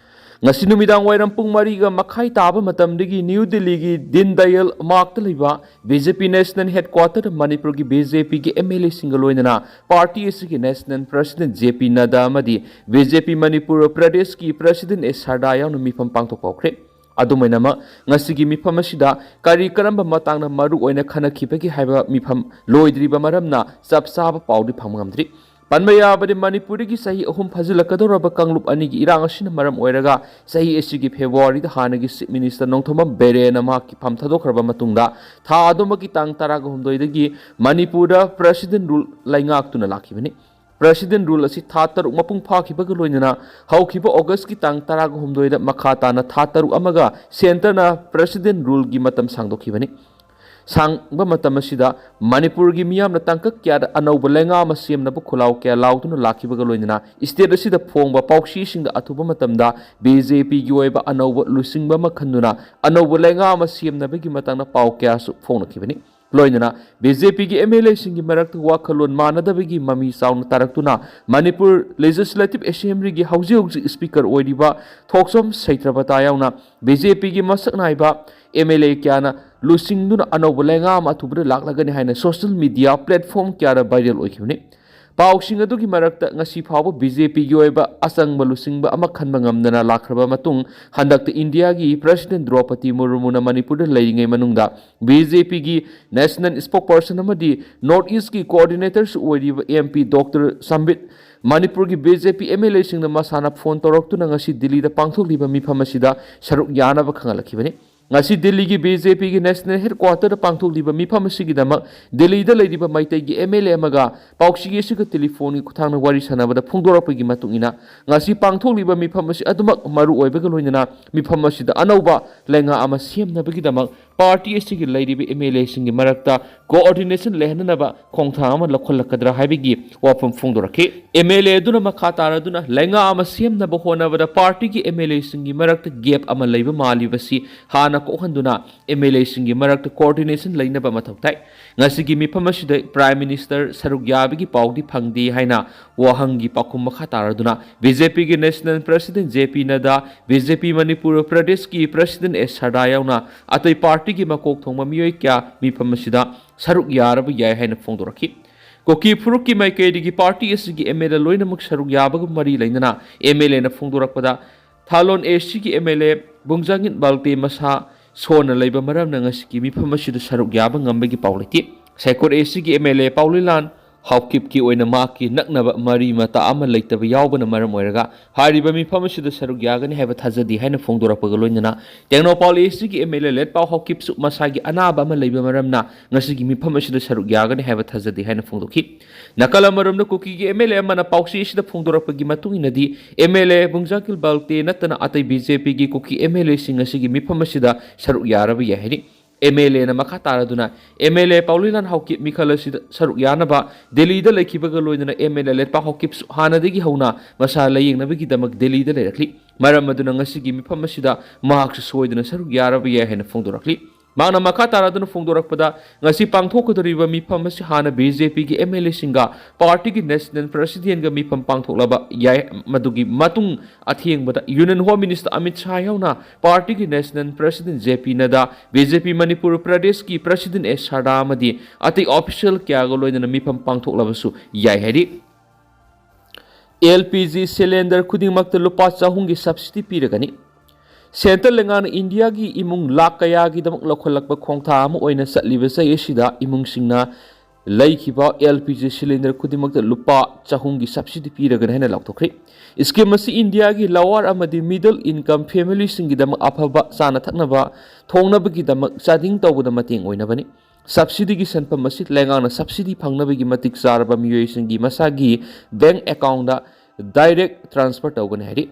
ꯉꯁꯤ ꯅꯨꯃꯤꯗꯥꯡ ꯋꯥꯏꯔꯝ ꯄꯨꯡ ꯃꯔꯤꯒ ꯃꯈꯥꯏ ꯇꯥꯕ ꯃꯇꯝꯗꯒꯤ ꯅ꯭ꯌꯨ ꯗꯤꯜꯂꯤꯒꯤ ꯗꯤꯟ ꯗꯌꯥꯜ ꯃꯥꯔꯛꯇ ꯂꯩꯕ ꯕꯤ ꯖꯦ ꯄꯤ ꯅꯦꯁꯅꯦꯜ ꯍꯦꯗꯀ꯭ꯋꯥꯇꯔꯗ ꯃꯅꯤꯄꯨꯔꯒꯤ ꯕꯤ ꯖꯦ ꯄꯤꯒꯤ ꯑꯦꯝ ꯑꯦꯜ ꯑꯦꯁꯤꯡꯒ ꯂꯣꯏꯅꯅ ꯄꯥꯔꯇꯤ ꯑꯁꯤꯒꯤ ꯅꯦꯁꯅꯦꯜ ꯄ꯭ꯔꯁꯤꯗꯦꯟꯠ ꯖꯦ ꯄꯤ ꯅꯗ꯭ꯗꯥ ꯑꯃꯗꯤ ꯕꯤ ꯖꯦ ꯄꯤ ꯃꯅꯤꯄꯨꯔ ꯄ꯭ꯔꯗꯦꯁꯀꯤ ꯄ꯭ꯔꯁꯤꯗꯦꯟꯠ ꯑꯦꯁ ꯁꯔꯗꯥ ꯌꯥꯎꯅ ꯃꯤꯐꯝ ꯄꯥꯡꯊꯣꯛꯄ ꯍꯧꯈ꯭ꯔꯦ꯫ ꯑꯗꯨꯝ ꯑꯣꯏꯅꯃꯛ, ꯉꯁꯤꯒꯤ ꯃꯤꯐꯝ ꯑꯁꯤꯗ ꯀꯔꯤ ꯀꯔꯝꯕ ꯃꯇꯥꯡꯗ ꯃꯔꯨ ꯑꯣꯏꯅ ꯈꯟꯅꯈꯤꯕꯒꯦ ꯍꯥꯏꯕ ꯃꯤꯐꯝ ꯂꯣꯏꯗ꯭ꯔꯤꯕ ꯃꯔꯝꯅ ꯆꯞ ꯆꯥꯕ ꯄꯥꯎꯗꯤ ꯐꯪꯕ ꯉꯝꯗ꯭ꯔꯤ꯫ ꯄꯟꯕ ꯌꯥꯕꯗꯤ, ꯃꯅꯤꯄꯨꯔꯗꯒꯤ ꯆꯍꯤ ꯑꯍꯨꯝ ꯐꯥꯖꯤꯜꯂꯛꯀꯗꯧꯔꯕ ꯀꯥꯡꯂꯨꯞ ꯑꯅꯤꯒꯤ ꯏꯔꯥꯡ ꯑꯁꯤꯅ ꯃꯔꯝ ꯑꯣꯏꯔꯒ ꯆꯍꯤ ꯑꯁꯤꯒꯤ ꯐꯦꯕ꯭ꯔꯨꯋꯥꯔꯤꯗ ꯍꯥꯟꯅꯒꯤ ꯆꯤꯐ ꯃꯤꯅꯤꯁꯇꯔ ꯅꯣꯡꯊꯣꯝꯕꯝ ꯕꯤꯔꯦꯟꯅ ꯃꯍꯥꯛꯀꯤ ꯐꯝ ꯊꯥꯗꯣꯛꯈ꯭ꯔꯕ ꯃꯇꯨꯡꯗ ꯊꯥ ꯑꯗꯨꯃꯛꯀꯤ ꯇꯥꯡ ꯇꯔꯥꯒ ꯍꯨꯝꯗꯣꯏꯗꯒꯤ ꯃꯅꯤꯄꯨꯔꯗ ꯄ꯭ꯔꯁꯤꯗꯦꯟꯠ ꯔꯨꯜ ꯂꯩꯉꯥꯛꯇꯨꯅ ꯂꯥꯛꯈꯤꯕꯅꯤ꯫ ꯄ꯭ꯔꯁꯤꯗꯦꯟꯠ ꯔꯨꯜ ꯑꯁꯤ ꯊꯥ ꯇꯔꯨꯛ ꯃꯄꯨꯡ ꯐꯥꯈꯤꯕꯒ ꯂꯣꯏꯅꯅ ꯍꯧꯈꯤꯕ ꯑꯣꯒꯁꯀꯤ ꯇꯥꯡ ꯇꯔꯥꯒ ꯍꯨꯝꯗꯣꯏꯗ ꯃꯈꯥ ꯇꯥꯅ ꯊꯥ ꯇꯔꯨꯛ ꯑꯃꯒ ꯁꯦꯟꯇꯔꯅ ꯄ꯭ꯔꯁꯤꯗꯦꯟꯠ ꯔꯨꯜꯒꯤ ꯃꯇꯝ ꯁꯥꯡꯗꯣꯛꯈꯤꯕꯅꯤ꯫ ꯁꯥꯡꯕ ꯃꯇꯝ ꯑꯁꯤꯗ ꯃꯅꯤꯄꯨꯔꯒꯤ ꯃꯤꯌꯥꯝꯅ ꯇꯥꯡꯀꯛ ꯀꯌꯥꯗ ꯑꯅꯧꯕ ꯂꯩꯉꯥꯛ ꯑꯃ ꯁꯦꯝꯅꯕ ꯈꯣꯜꯂꯥꯎ ꯀꯌꯥ ꯂꯥꯎꯗꯨꯅ ꯂꯥꯛꯈꯤꯕꯒ ꯂꯣꯏꯅꯅ ꯁ꯭ꯇꯦꯠ ꯑꯁꯤꯗ ꯐꯣꯡꯕ ꯄꯥꯎꯆꯦꯁꯤꯡꯗ ꯑꯊꯨꯕ ꯃꯇꯝꯗ ꯕꯤ ꯖꯦ ꯄꯤꯒꯤ ꯑꯣꯏꯕ ꯑꯅꯧꯕ ꯂꯨꯆꯤꯡꯕ ꯑꯃ ꯈꯟꯗꯨꯅ ꯑꯅꯧꯕ ꯂꯩꯉꯥꯛ ꯑꯃ ꯁꯦꯝꯅꯕꯒꯤ ꯃꯇꯥꯡꯗ ꯄꯥꯎ ꯀꯌꯥꯁꯨ ꯐꯣꯡꯅꯈꯤꯕꯅꯤ꯫ ꯂꯣꯏꯅꯅ ꯕꯤ ꯖꯦ ꯄꯤꯒꯤ ꯑꯦꯝ ꯑꯦꯜ ꯑꯦꯁꯤꯡꯒꯤ ꯃꯔꯛꯇ ꯋꯥꯈꯜꯂꯣꯟ ꯃꯥꯟꯅꯗꯕꯒꯤ ꯃꯃꯤ ꯆꯥꯎꯅ ꯇꯥꯔꯛꯇꯨꯅ ꯃꯅꯤꯄꯨꯔ ꯂꯦꯖꯤꯁꯂꯦꯇꯤꯚ ꯑꯦꯁꯦꯝꯕ꯭ꯂꯤꯒꯤ ꯍꯧꯖꯤꯛ ꯍꯧꯖꯤꯛ ꯁ꯭ꯄꯤꯀꯔ ꯑꯣꯏꯔꯤꯕ ꯊꯣꯛꯆꯣꯝ ꯁꯩꯇ꯭ꯔꯕꯇꯥ ꯌꯥꯎꯅ ꯕꯤ ꯖꯦ ꯄꯤꯒꯤ ꯃꯁꯛ ꯅꯥꯏꯕ ꯑꯦꯝ ꯑꯦꯜ ꯑꯦ ꯀꯌꯥꯅ ꯂꯨꯆꯤꯡꯗꯨꯅ ꯑꯅꯧꯕ ꯂꯩꯉꯥꯛ ꯑꯃ ꯑꯊꯨꯕꯗ ꯂꯥꯛꯂꯒꯅꯤ ꯍꯥꯏꯅ ꯁꯣꯁꯤꯌꯦꯜ ꯃꯤꯗꯤꯌꯥ ꯄ꯭ꯂꯦꯠꯐꯣꯔꯝ ꯀꯌꯥꯗ ꯚꯥꯏꯔꯦꯜ ꯑꯣꯏꯈꯤꯕꯅꯤ꯫ ꯄꯥꯎꯁꯤꯡ ꯑꯗꯨꯒꯤ ꯃꯔꯛꯇ, ꯉꯁꯤ ꯐꯥꯎꯕ ꯕꯤ ꯖꯦ ꯄꯤꯒꯤ ꯑꯣꯏꯕ ꯑꯆꯪꯕ ꯂꯨꯆꯤꯡꯕ ꯑꯃ ꯈꯟꯕ ꯉꯝꯗꯅ ꯂꯥꯛꯈ꯭ꯔꯕ ꯃꯇꯨꯡ, ꯍꯟꯗꯛꯇ ꯏꯟꯗꯤꯌꯥꯒꯤ ꯄ꯭ꯔꯁꯤꯗꯦꯟ ꯗ꯭ꯔꯧꯄꯗꯤ ꯃꯨꯔꯃꯨꯅ ꯃꯅꯤꯄꯨꯔꯗ ꯂꯩꯔꯤꯉꯩ ꯃꯅꯨꯡꯗ ꯕꯤ ꯖꯦ ꯄꯤꯒꯤ ꯅꯦꯁꯅꯦꯜ ꯁ꯭ꯄꯣꯛꯄꯔꯁꯟ ꯑꯃꯗꯤ ꯅꯣꯔꯠ ꯏꯁꯀꯤ ꯀꯣꯑꯣꯔꯗꯤꯅꯦꯇꯔꯁꯨ ꯑꯣꯏꯔꯤꯕ ꯑꯦꯝ ꯄꯤ ꯗꯣꯛꯇꯔ ꯁꯝꯕꯤꯠ, ꯃꯅꯤꯄꯨꯔꯒꯤ B J P M L ꯑꯦꯁꯤꯡꯅ ꯃꯁꯥꯅ ꯐꯣꯟ ꯇꯧꯔꯛꯇꯨꯅ ꯉꯁꯤ ꯗꯤꯜꯂꯤꯗ ꯄꯥꯡꯊꯣꯛꯂꯤꯕ ꯃꯤꯐꯝ ꯑꯁꯤꯗ ꯁꯔꯨꯛ ꯌꯥꯅꯕ ꯈꯪꯍꯜꯂꯛꯈꯤꯕꯅꯤ꯫ ꯉꯁꯤ ꯗꯤꯜꯂꯤꯒꯤ ꯕꯤ ꯖꯦ ꯄꯤꯒꯤ ꯅꯦꯁꯅꯦꯜ ꯍꯦꯗꯀ꯭ꯋꯥꯇꯔꯗ ꯄꯥꯡꯊꯣꯛꯂꯤꯕ ꯃꯤꯐꯝ ꯑꯁꯤꯒꯤꯗꯃꯛ ꯗꯤꯜꯂꯤꯗ ꯂꯩꯔꯤꯕ ꯃꯩꯇꯩꯒꯤ ꯑꯦꯝ ꯑꯦꯜ ꯑꯦ ꯑꯃꯒ ꯄꯥꯎꯆꯦ ꯑꯁꯤꯒ ꯇꯦꯂꯤꯐꯣꯟꯒꯤ ꯈꯨꯠꯊꯥꯡꯗ ꯋꯥꯔꯤ ꯁꯥꯟꯅꯕꯗ ꯐꯣꯡꯗꯣꯔꯛꯄꯒꯤ ꯃꯇꯨꯡ ꯏꯟꯅ, ꯉꯁꯤ ꯄꯥꯡꯊꯣꯛꯂꯤꯕ ꯃꯤꯐꯝ ꯑꯁꯤ ꯑꯗꯨꯃꯛ ꯃꯔꯨ ꯑꯣꯏꯕꯒ ꯂꯣꯏꯅꯅ ꯃꯤꯐꯝ ꯑꯁꯤꯗ ꯑꯅꯧꯕ ꯂꯩꯉꯥꯛ ꯑꯃ ꯁꯦꯝꯅꯕꯒꯤꯗꯃꯛ ꯄꯥꯔꯇꯤ ꯑꯁꯤꯒꯤ ꯂꯩꯔꯤꯕ ꯑꯦꯝ ꯑꯦꯜ ꯑꯦꯁꯤꯡꯒꯤ ꯃꯔꯛꯇ ꯀꯣꯑꯣꯔꯗꯤꯅꯦꯁꯟ ꯂꯩꯍꯟꯅꯅꯕ ꯈꯣꯡꯊꯥꯡ ꯑꯃ ꯂꯧꯈꯠꯂꯛꯀꯗ꯭ꯔꯥ ꯍꯥꯏꯕꯒꯤ ꯋꯥꯐꯝ ꯐꯣꯡꯗꯣꯔꯛꯈꯤ꯫ ꯑꯦꯝ ꯑꯦꯜ ꯑꯦ ꯑꯗꯨꯅ ꯃꯈꯥ ꯇꯥꯔꯗꯨꯅ ꯂꯩꯉꯥꯛ ꯑꯃ ꯁꯦꯝꯅꯕ ꯍꯣꯠꯅꯕꯗ ꯄꯥꯔꯇꯤꯒꯤ ꯑꯦꯝ ꯑꯦꯜ ꯑꯦꯁꯤꯡꯒꯤ ꯃꯔꯛꯇ ꯒꯦꯞ ꯑꯃ ꯂꯩꯕ ꯃꯥꯜꯂꯤꯕꯁꯤ ꯍꯥꯟꯅ ꯀꯣꯛꯍꯟꯗꯨꯅ ꯑꯦꯝ ꯑꯦꯜ ꯑꯦꯁꯤꯡꯒꯤ ꯃꯔꯛꯇ ꯀꯣꯑꯣꯔꯗꯤꯅꯦꯁꯟ ꯂꯩꯅꯕ ꯃꯊꯧ ꯇꯥꯏ꯫ ꯉꯁꯤꯒꯤ ꯃꯤꯐꯝ ꯑꯁꯤꯗ ꯄ꯭ꯔꯥꯏꯝ ꯃꯤꯅꯤꯁꯇꯔ ꯁꯔꯨꯛ ꯌꯥꯕꯒꯤ ꯄꯥꯎꯗꯤ ꯐꯪꯗꯦ ꯍꯥꯏꯅ ꯋꯥꯍꯪꯒꯤ ꯄꯥꯎꯈꯨꯝ ꯃꯈꯥ ꯇꯥꯔꯗꯨꯅ ꯕꯤ ꯖꯦ ꯄꯤꯒꯤ national president J P Nadda, B J P Manipur ꯄ꯭ꯔꯗꯦꯁꯀꯤ ꯄ꯭ꯔꯁꯤꯗꯦꯟ ꯑꯦꯁ ꯁꯔꯗꯥ ꯌꯥꯎꯅ ꯑꯇꯩ ꯄꯥꯔꯇꯤꯒꯤ ꯃꯀꯣꯛ ꯊꯣꯡꯕ ꯃꯤꯑꯣꯏ ꯀꯌꯥ ꯃꯤꯐꯝ ꯑꯁꯤꯗ ꯁꯔꯨꯛ ꯌꯥꯔꯕ ꯌꯥꯏ ꯍꯥꯏꯅ ꯐꯣꯡꯗꯣꯔꯛꯈꯤ꯫ ꯀꯨꯀꯤ ꯐꯨꯔꯨꯞꯀꯤ ꯃꯥꯏꯀꯩꯗꯒꯤ ꯄꯥꯔꯇꯤ ꯑꯁꯤꯒꯤ ꯑꯦꯝ ꯑꯦꯜ ꯑꯦ ꯂꯣꯏꯅꯃꯛ ꯁꯔꯨꯛ ꯌꯥꯕꯒ ꯃꯔꯤ ꯂꯩꯅꯅ ꯑꯦꯝ ꯑꯦꯜ ꯑꯦꯅ ꯐꯣꯡꯗꯣꯔꯛꯄꯗ, ꯊꯥꯂꯣꯟ ꯑꯦ ꯁꯤꯒꯤ ꯑꯦꯝ ꯑꯦꯜ ꯑꯦ ꯕꯨꯡꯖꯥꯒꯤꯠ ꯕꯥꯜꯇꯦ ꯃꯁꯥ ꯁꯣꯟꯅ ꯂꯩꯕ ꯃꯔꯝꯅ ꯉꯁꯤꯒꯤ ꯃꯤꯐꯝ ꯑꯁꯤꯗ ꯁꯔꯨꯛ ꯌꯥꯕ ꯉꯝꯕꯒꯤ ꯄꯥꯎ ꯂꯩꯇꯦ꯫ ꯁꯥꯏꯀꯣꯠ ꯑꯦ ꯁꯤꯒꯤ ꯑꯦꯝ ꯑꯦꯜ ꯑꯦ ꯄꯥꯎꯂꯤꯂꯥꯟ ꯍꯥꯎꯀꯤꯞꯀꯤ ꯑꯣꯏꯅ ꯃꯍꯥꯛꯀꯤ ꯅꯛꯅꯕ ꯃꯔꯤ ꯃꯇꯥ ꯑꯃ ꯂꯩꯇꯕ ꯌꯥꯎꯕꯅ ꯃꯔꯝ ꯑꯣꯏꯔꯒ ꯍꯥꯏꯔꯤꯕ ꯃꯤꯐꯝ ꯑꯁꯤꯗ ꯁꯔꯨꯛ ꯌꯥꯒꯅꯤ ꯍꯥꯏꯕ ꯊꯥꯖꯗꯦ ꯍꯥꯏꯅ ꯐꯣꯡꯗꯣꯔꯛꯄꯒ ꯂꯣꯏꯅꯅ ꯇꯦꯡꯅꯧꯄꯥꯜ ꯑꯦ ꯁꯤꯒꯤ ꯑꯦꯝ ꯑꯦꯜ ꯑꯦ ꯂꯦꯠꯄꯥꯎ ꯍꯥꯎꯀꯤꯞꯁꯨ ꯃꯁꯥꯒꯤ ꯑꯅꯥꯕ ꯑꯃ ꯂꯩꯕ ꯃꯔꯝꯅ ꯉꯁꯤꯒꯤ ꯃꯤꯐꯝ ꯑꯁꯤꯗ ꯁꯔꯨꯛ ꯌꯥꯒꯅꯤ ꯍꯥꯏꯕ ꯊꯥꯖꯗꯦ ꯍꯥꯏꯅ ꯐꯣꯡꯗꯣꯛꯈꯤ꯫ ꯅꯥꯀꯜ ꯑꯃꯔꯣꯝꯗ ꯀꯨꯀꯤꯒꯤ ꯑꯦꯝ ꯑꯦꯜ ꯑꯦ ꯑꯃꯅ ꯄꯥꯎꯆꯦ ꯑꯁꯤꯗ ꯐꯣꯡꯗꯣꯔꯛꯄꯒꯤ ꯃꯇꯨꯡ ꯏꯟꯅꯗꯤ, ꯑꯦꯝ ꯑꯦꯜ ꯑꯦ ꯕꯨꯡꯖꯥꯀꯤꯜ ꯕꯥꯜꯇꯦ ꯅꯠꯇꯅ ꯑꯇꯩ ꯕꯤ ꯖꯦ ꯄꯤꯒꯤ ꯀꯨꯀꯤ ꯑꯦꯝ ꯑꯦꯜ ꯑꯦꯁꯤꯡ ꯑꯁꯤꯒꯤ ꯃꯤꯐꯝ ꯑꯁꯤꯗ ꯁꯔꯨꯛ ꯌꯥꯔꯕ ꯌꯥꯏ ꯍꯥꯏꯔꯤ꯫ ꯑꯦꯝ ꯑꯦꯜ ꯑꯦꯅ ꯃꯈꯥ ꯇꯥꯔꯗꯨꯅ ꯑꯦꯝ ꯑꯦꯜ ꯑꯦ ꯄꯥꯎꯂꯤꯂꯥꯟ ꯍꯥꯎꯀꯤꯞ ꯃꯤꯈꯜ ꯑꯁꯤꯗ ꯁꯔꯨꯛ ꯌꯥꯅꯕ ꯗꯤꯜꯂꯤꯗ ꯂꯩꯈꯤꯕꯒ ꯂꯣꯏꯅꯅ ꯑꯦꯝ ꯑꯦꯜ ꯑꯦ ꯂꯦꯠꯄꯥꯎ ꯍꯥꯎꯀꯤꯞꯁꯨ ꯍꯥꯟꯅꯗꯒꯤ ꯍꯧꯅ ꯃꯁꯥ ꯂꯥꯌꯦꯡꯅꯕꯒꯤꯗꯃꯛ ꯗꯤꯜꯂꯤꯗ ꯂꯩꯔꯛꯂꯤ꯫ ꯃꯔꯝ ꯑꯗꯨꯅ ꯉꯁꯤꯒꯤ ꯃꯤꯐꯝ ꯑꯁꯤꯗ ꯃꯍꯥꯛꯁꯨ ꯁꯣꯏꯗꯅ ꯁꯔꯨꯛ ꯌꯥꯔꯕ ꯌꯥꯏ ꯍꯥꯏꯅ ꯐꯣꯡꯗꯣꯔꯛꯂꯤ꯫ ꯃꯍꯥꯛꯅ ꯃꯈꯥ ꯇꯥꯔꯗꯨꯅ ꯐꯣꯡꯗꯣꯔꯛꯄꯗ, ꯉꯁꯤ ꯄꯥꯡꯊꯣꯛꯀꯗꯧꯔꯤꯕ ꯃꯤꯐꯝ ꯑꯁꯤ ꯍꯥꯟꯅ ꯕꯤ ꯖꯦ ꯄꯤꯒꯤ ꯑꯦꯝ ꯑꯦꯜ ꯑꯦꯁꯤꯡꯒ ꯄꯥꯔꯇꯤꯒꯤ ꯅꯦꯁꯅꯦꯜ ꯄ꯭ꯔꯦꯁꯤꯗꯦꯟꯒ ꯃꯤꯐꯝ ꯄꯥꯡꯊꯣꯛꯂꯕ ꯌꯥꯏ꯫ ꯃꯗꯨꯒꯤ ꯃꯇꯨꯡ ꯑꯊꯦꯡꯕꯗ union home minister Amit Shah ꯌꯥꯎꯅ ꯄꯥꯔꯇꯤꯒꯤ national president J P Nadda, B J P Manipur ꯄ꯭ꯔꯗꯦꯁꯀꯤ ꯄ꯭ꯔꯦꯁꯤꯗꯦꯟ ꯑꯦꯁ ꯁꯔꯗꯥ ꯑꯃꯗꯤ ꯑꯇꯩ ꯑꯣꯐꯤꯁꯤꯌꯦꯜ ꯀꯌꯥꯒ ꯂꯣꯏꯅꯅ ꯃꯤꯐꯝ ꯄꯥꯡꯊꯣꯛꯂꯕꯁꯨ ꯌꯥꯏ ꯍꯥꯏꯔꯤ꯫ ꯑꯦꯜ ꯄꯤ ꯖꯤ ꯁꯤꯂꯤꯟꯗꯔ ꯈꯨꯗꯤꯡꯃꯛꯇ ꯂꯨꯄꯥ ꯆꯍꯨꯝꯒꯤ ꯁꯕꯁꯤꯗꯤ ꯄꯤꯔꯒꯅꯤ꯫ ꯁꯦꯟꯇꯔ ꯂꯩꯉꯥꯛꯅ ꯏꯟꯗꯤꯌꯥꯒꯤ ꯏꯃꯨꯡ ꯂꯥꯈ ꯀꯌꯥꯒꯤꯗꯃꯛ ꯂꯧꯈꯠꯂꯛꯄ ꯈꯣꯡꯊꯥꯡ ꯑꯃ ꯑꯣꯏꯅ ꯆꯠꯂꯤꯕ ꯆꯍꯤ ꯑꯁꯤꯗ ꯏꯃꯨꯡꯁꯤꯡꯅ ꯂꯩꯈꯤꯕ ꯑꯦꯜ ꯄꯤ ꯖꯤ ꯁꯤꯂꯤꯟꯗꯔ ꯈꯨꯗꯤꯡꯃꯛꯇ ꯂꯨꯄꯥ ꯆꯍꯨꯝꯒꯤ ꯁꯕꯁꯤꯗꯤ ꯄꯤꯔꯒꯅꯤ ꯍꯥꯏꯅ ꯂꯥꯎꯊꯣꯛꯈ꯭ꯔꯦ꯫ ꯁ꯭ꯀꯤꯝ ꯑꯁꯤ ꯏꯟꯗꯤꯌꯥꯒꯤ ꯂꯋꯥꯔ ꯑꯃꯗꯤ ꯃꯤꯗꯜ ꯏꯟꯀꯝ ꯐꯦꯃꯤꯂꯤꯁꯤꯡꯒꯤꯗꯃꯛ ꯑꯐꯕ ꯆꯥꯅ ꯊꯛꯅꯕ ꯊꯣꯡꯅꯕꯒꯤꯗꯃꯛ ꯆꯥꯗꯤꯡ ꯇꯧꯕꯗ ꯃꯇꯦꯡ ꯑꯣꯏꯅꯕꯅꯤ꯫ ꯁꯕꯁꯤꯗꯤꯒꯤ ꯁꯦꯟꯐꯝ ꯑꯁꯤ ꯂꯩꯉꯥꯛꯅ ꯁꯕꯁꯤꯗꯤ ꯐꯪꯅꯕꯒꯤ ꯃꯇꯤꯛ ꯆꯥꯔꯕ ꯃꯤꯑꯣꯏꯁꯤꯡꯒꯤ ꯃꯁꯥꯒꯤ ꯕꯦꯡꯛ ꯑꯦꯀꯥꯎꯟꯗ ꯗꯥꯏꯔꯦꯛ ꯇ꯭ꯔꯥꯟꯁꯐꯔ ꯇꯧꯒꯅꯤ ꯍꯥꯏꯔꯤ꯫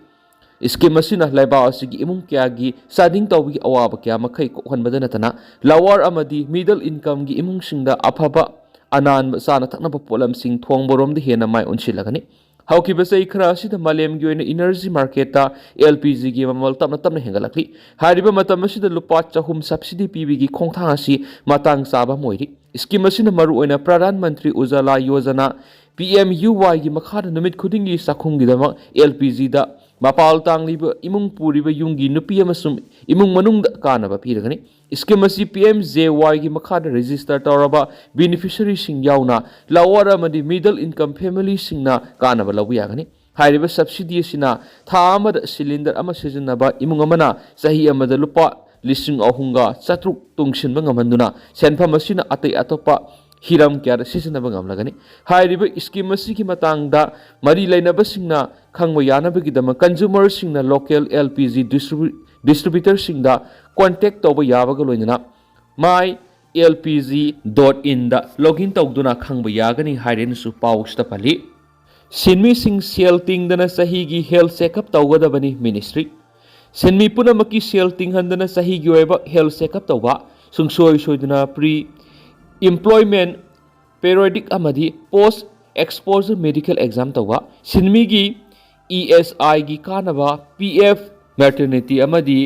ꯁ꯭ꯀꯤꯝ ꯑꯁꯤꯅ ꯂꯩꯕꯥꯛ ꯑꯁꯤꯒꯤ ꯏꯃꯨꯡ ꯀꯌꯥꯒꯤ ꯆꯥꯗꯤꯡ ꯇꯧꯕꯒꯤ ꯑꯋꯥꯕ ꯀꯌꯥ ꯃꯈꯩ ꯀꯣꯛꯍꯟꯕꯗ ꯅꯠꯇꯅ ꯂꯋꯥꯔ ꯑꯃꯗꯤ ꯃꯤꯗꯜ ꯏꯟꯀꯝꯒꯤ ꯏꯃꯨꯡꯁꯤꯡꯗ ꯑꯐꯕ ꯑꯅꯥꯟꯕ ꯆꯥꯅ ꯊꯛꯅꯕ ꯄꯣꯠꯂꯝꯁꯤꯡ ꯊꯣꯡꯕꯔꯣꯝꯗ ꯍꯦꯟꯅ ꯃꯥꯏ ꯑꯣꯟꯁꯤꯜꯂꯒꯅꯤ꯫ ꯍꯧꯈꯤꯕ ꯆꯍꯤ ꯈꯔ ꯑꯁꯤꯗ ꯃꯥꯂꯦꯝꯒꯤ ꯑꯣꯏꯅ ꯏꯅꯔꯖꯤ ꯃꯥꯔꯀꯦꯠꯇ ꯑꯦꯜ ꯄꯤ ꯖꯤꯒꯤ ꯃꯃꯜ ꯇꯞꯅ ꯇꯞꯅ ꯍꯦꯟꯒꯠꯂꯛꯂꯤ꯫ ꯍꯥꯏꯔꯤꯕ ꯃꯇꯝ ꯑꯁꯤꯗ ꯂꯨꯄꯥ ꯆꯍꯨꯝ ꯁꯕꯁꯤꯗꯤ ꯄꯤꯕꯒꯤ ꯈꯣꯡꯊꯥꯡ ꯑꯁꯤ ꯃꯇꯥꯡ ꯆꯥꯕ ꯑꯃ ꯑꯣꯏꯔꯤ꯫ ꯁ꯭ꯀꯤꯝ ꯑꯁꯤꯅ ꯃꯔꯨꯑꯣꯏꯅ Pradhan Mantri Ujjwala Yojana, P M U ꯋꯥꯏꯒꯤ ꯃꯈꯥꯗ ꯅꯨꯃꯤꯠ ꯈꯨꯗꯤꯡꯒꯤ ꯆꯥꯛꯈꯨꯝꯒꯤꯗꯃꯛ ꯑꯦꯜ ꯄꯤ ꯖꯤꯗ ꯃꯄꯥꯜ ꯇꯥꯡꯂꯤꯕ ꯏꯃꯨꯡ ꯄꯨꯔꯤꯕ ꯌꯨꯝꯒꯤ ꯅꯨꯄꯤ ꯑꯃꯁꯨꯡ ꯏꯃꯨꯡ ꯃꯅꯨꯡꯗ ꯀꯥꯟꯅꯕ ꯄꯤꯔꯒꯅꯤ꯫ ꯁ꯭ꯀꯤꯝ ꯑꯁꯤ ꯄꯤ ꯑꯦꯝ ꯖꯦ ꯋꯥꯏꯒꯤ ꯃꯈꯥꯗ ꯔꯦꯖꯤꯁꯇꯔ ꯇꯧꯔꯕ ꯕꯦꯅꯤꯐꯤꯁꯔꯤꯁꯤꯡ ꯌꯥꯎꯅ ꯂꯋꯥꯔ ꯑꯃꯗꯤ ꯃꯤꯗꯜ ꯏꯟꯀꯝ ꯐꯦꯃꯤꯂꯤꯁꯤꯡꯅ ꯀꯥꯟꯅꯕ ꯂꯧꯕ ꯌꯥꯒꯅꯤ꯫ ꯍꯥꯏꯔꯤꯕ ꯁꯕꯁꯤꯗꯤ ꯑꯁꯤꯅ ꯊꯥ ꯑꯃꯗ ꯁꯤꯂꯤꯟꯗꯔ ꯑꯃ ꯁꯤꯖꯤꯟꯅꯕ ꯏꯃꯨꯡ ꯑꯃꯅ ꯆꯍꯤ ꯑꯃꯗ ꯂꯨꯄꯥ ꯂꯤꯁꯤꯡ ꯑꯍꯨꯝꯒ ꯆꯥꯇ꯭ꯔꯨꯛ ꯇꯨꯡꯁꯤꯟꯕ ꯉꯝꯍꯟꯗꯨꯅ ꯁꯦꯟꯐꯝ ꯑꯁꯤꯅ ꯑꯇꯩ ꯑꯇꯣꯞꯄ ꯍꯤꯔꯝ ꯀꯌꯥꯗ ꯁꯤꯖꯤꯟꯅꯕ ꯉꯝꯂꯒꯅꯤ꯫ ꯍꯥꯏꯔꯤꯕ ꯁ꯭ꯀꯤꯝ ꯑꯁꯤꯒꯤ ꯃꯇꯥꯡꯗ ꯃꯔꯤ ꯂꯩꯅꯕꯁꯤꯡꯅ ꯈꯪꯕ ꯌꯥꯅꯕꯒꯤꯗꯃꯛ ꯀꯟꯖꯨꯃꯔꯁꯤꯡꯅ local L P G distributor-, ꯗꯤꯁꯇ꯭ꯔꯤꯕ꯭ꯌꯨꯇꯔꯁꯤꯡꯗ ꯀꯣꯟꯇꯦꯛ ꯇꯧꯕ ꯌꯥꯕꯒ ꯂꯣꯏꯅꯅ my L P G dot in login ꯇꯧꯗꯨꯅ ꯈꯪꯕ ꯌꯥꯒꯅꯤ ꯍꯥꯏꯔꯦꯅꯁꯨ ꯄꯥꯎꯁꯤꯗ ꯄꯜꯂꯤ꯫ ꯁꯤꯟꯃꯤꯁꯤꯡ ꯁꯦꯜ ꯇꯤꯡꯗꯅ ꯆꯍꯤꯒꯤ ꯍꯦꯜꯊ ꯆꯦꯛꯑꯞ ꯇꯧꯒꯗꯕꯅꯤ ꯃꯤꯅꯤꯁꯇ꯭ꯔꯤ꯫ ꯁꯤꯟꯃꯤ ꯄꯨꯝꯅꯃꯛꯀꯤ ꯁꯦꯜ ꯇꯤꯡꯍꯟꯗꯅ ꯆꯍꯤꯒꯤ ꯑꯣꯏꯕ ꯍꯦꯜꯊ ꯆꯦꯛꯑꯞ ꯇꯧꯕ, ꯁꯨꯡꯁꯣꯏ ꯁꯣꯏꯗꯅ ꯄ꯭ꯔꯤ ꯏꯝꯄ꯭ꯂꯣꯏꯃꯦꯟ ꯄꯦꯔꯣꯗꯤꯛ ꯑꯃꯗꯤ ꯄꯣꯁ ꯑꯦꯛꯁꯄꯣꯖꯔ ꯃꯦꯗꯤꯀꯦꯜ ꯑꯦꯛꯖꯥꯝ ꯇꯧꯕ, ꯁꯤꯟꯃꯤꯒꯤ ꯏ ꯑꯦꯁ ꯑꯥꯏꯒꯤ ꯀꯥꯟꯅꯕ, ꯄꯤ ꯑꯦꯐ, ꯃꯦꯇꯔꯅꯤꯇꯤ ꯑꯃꯗꯤ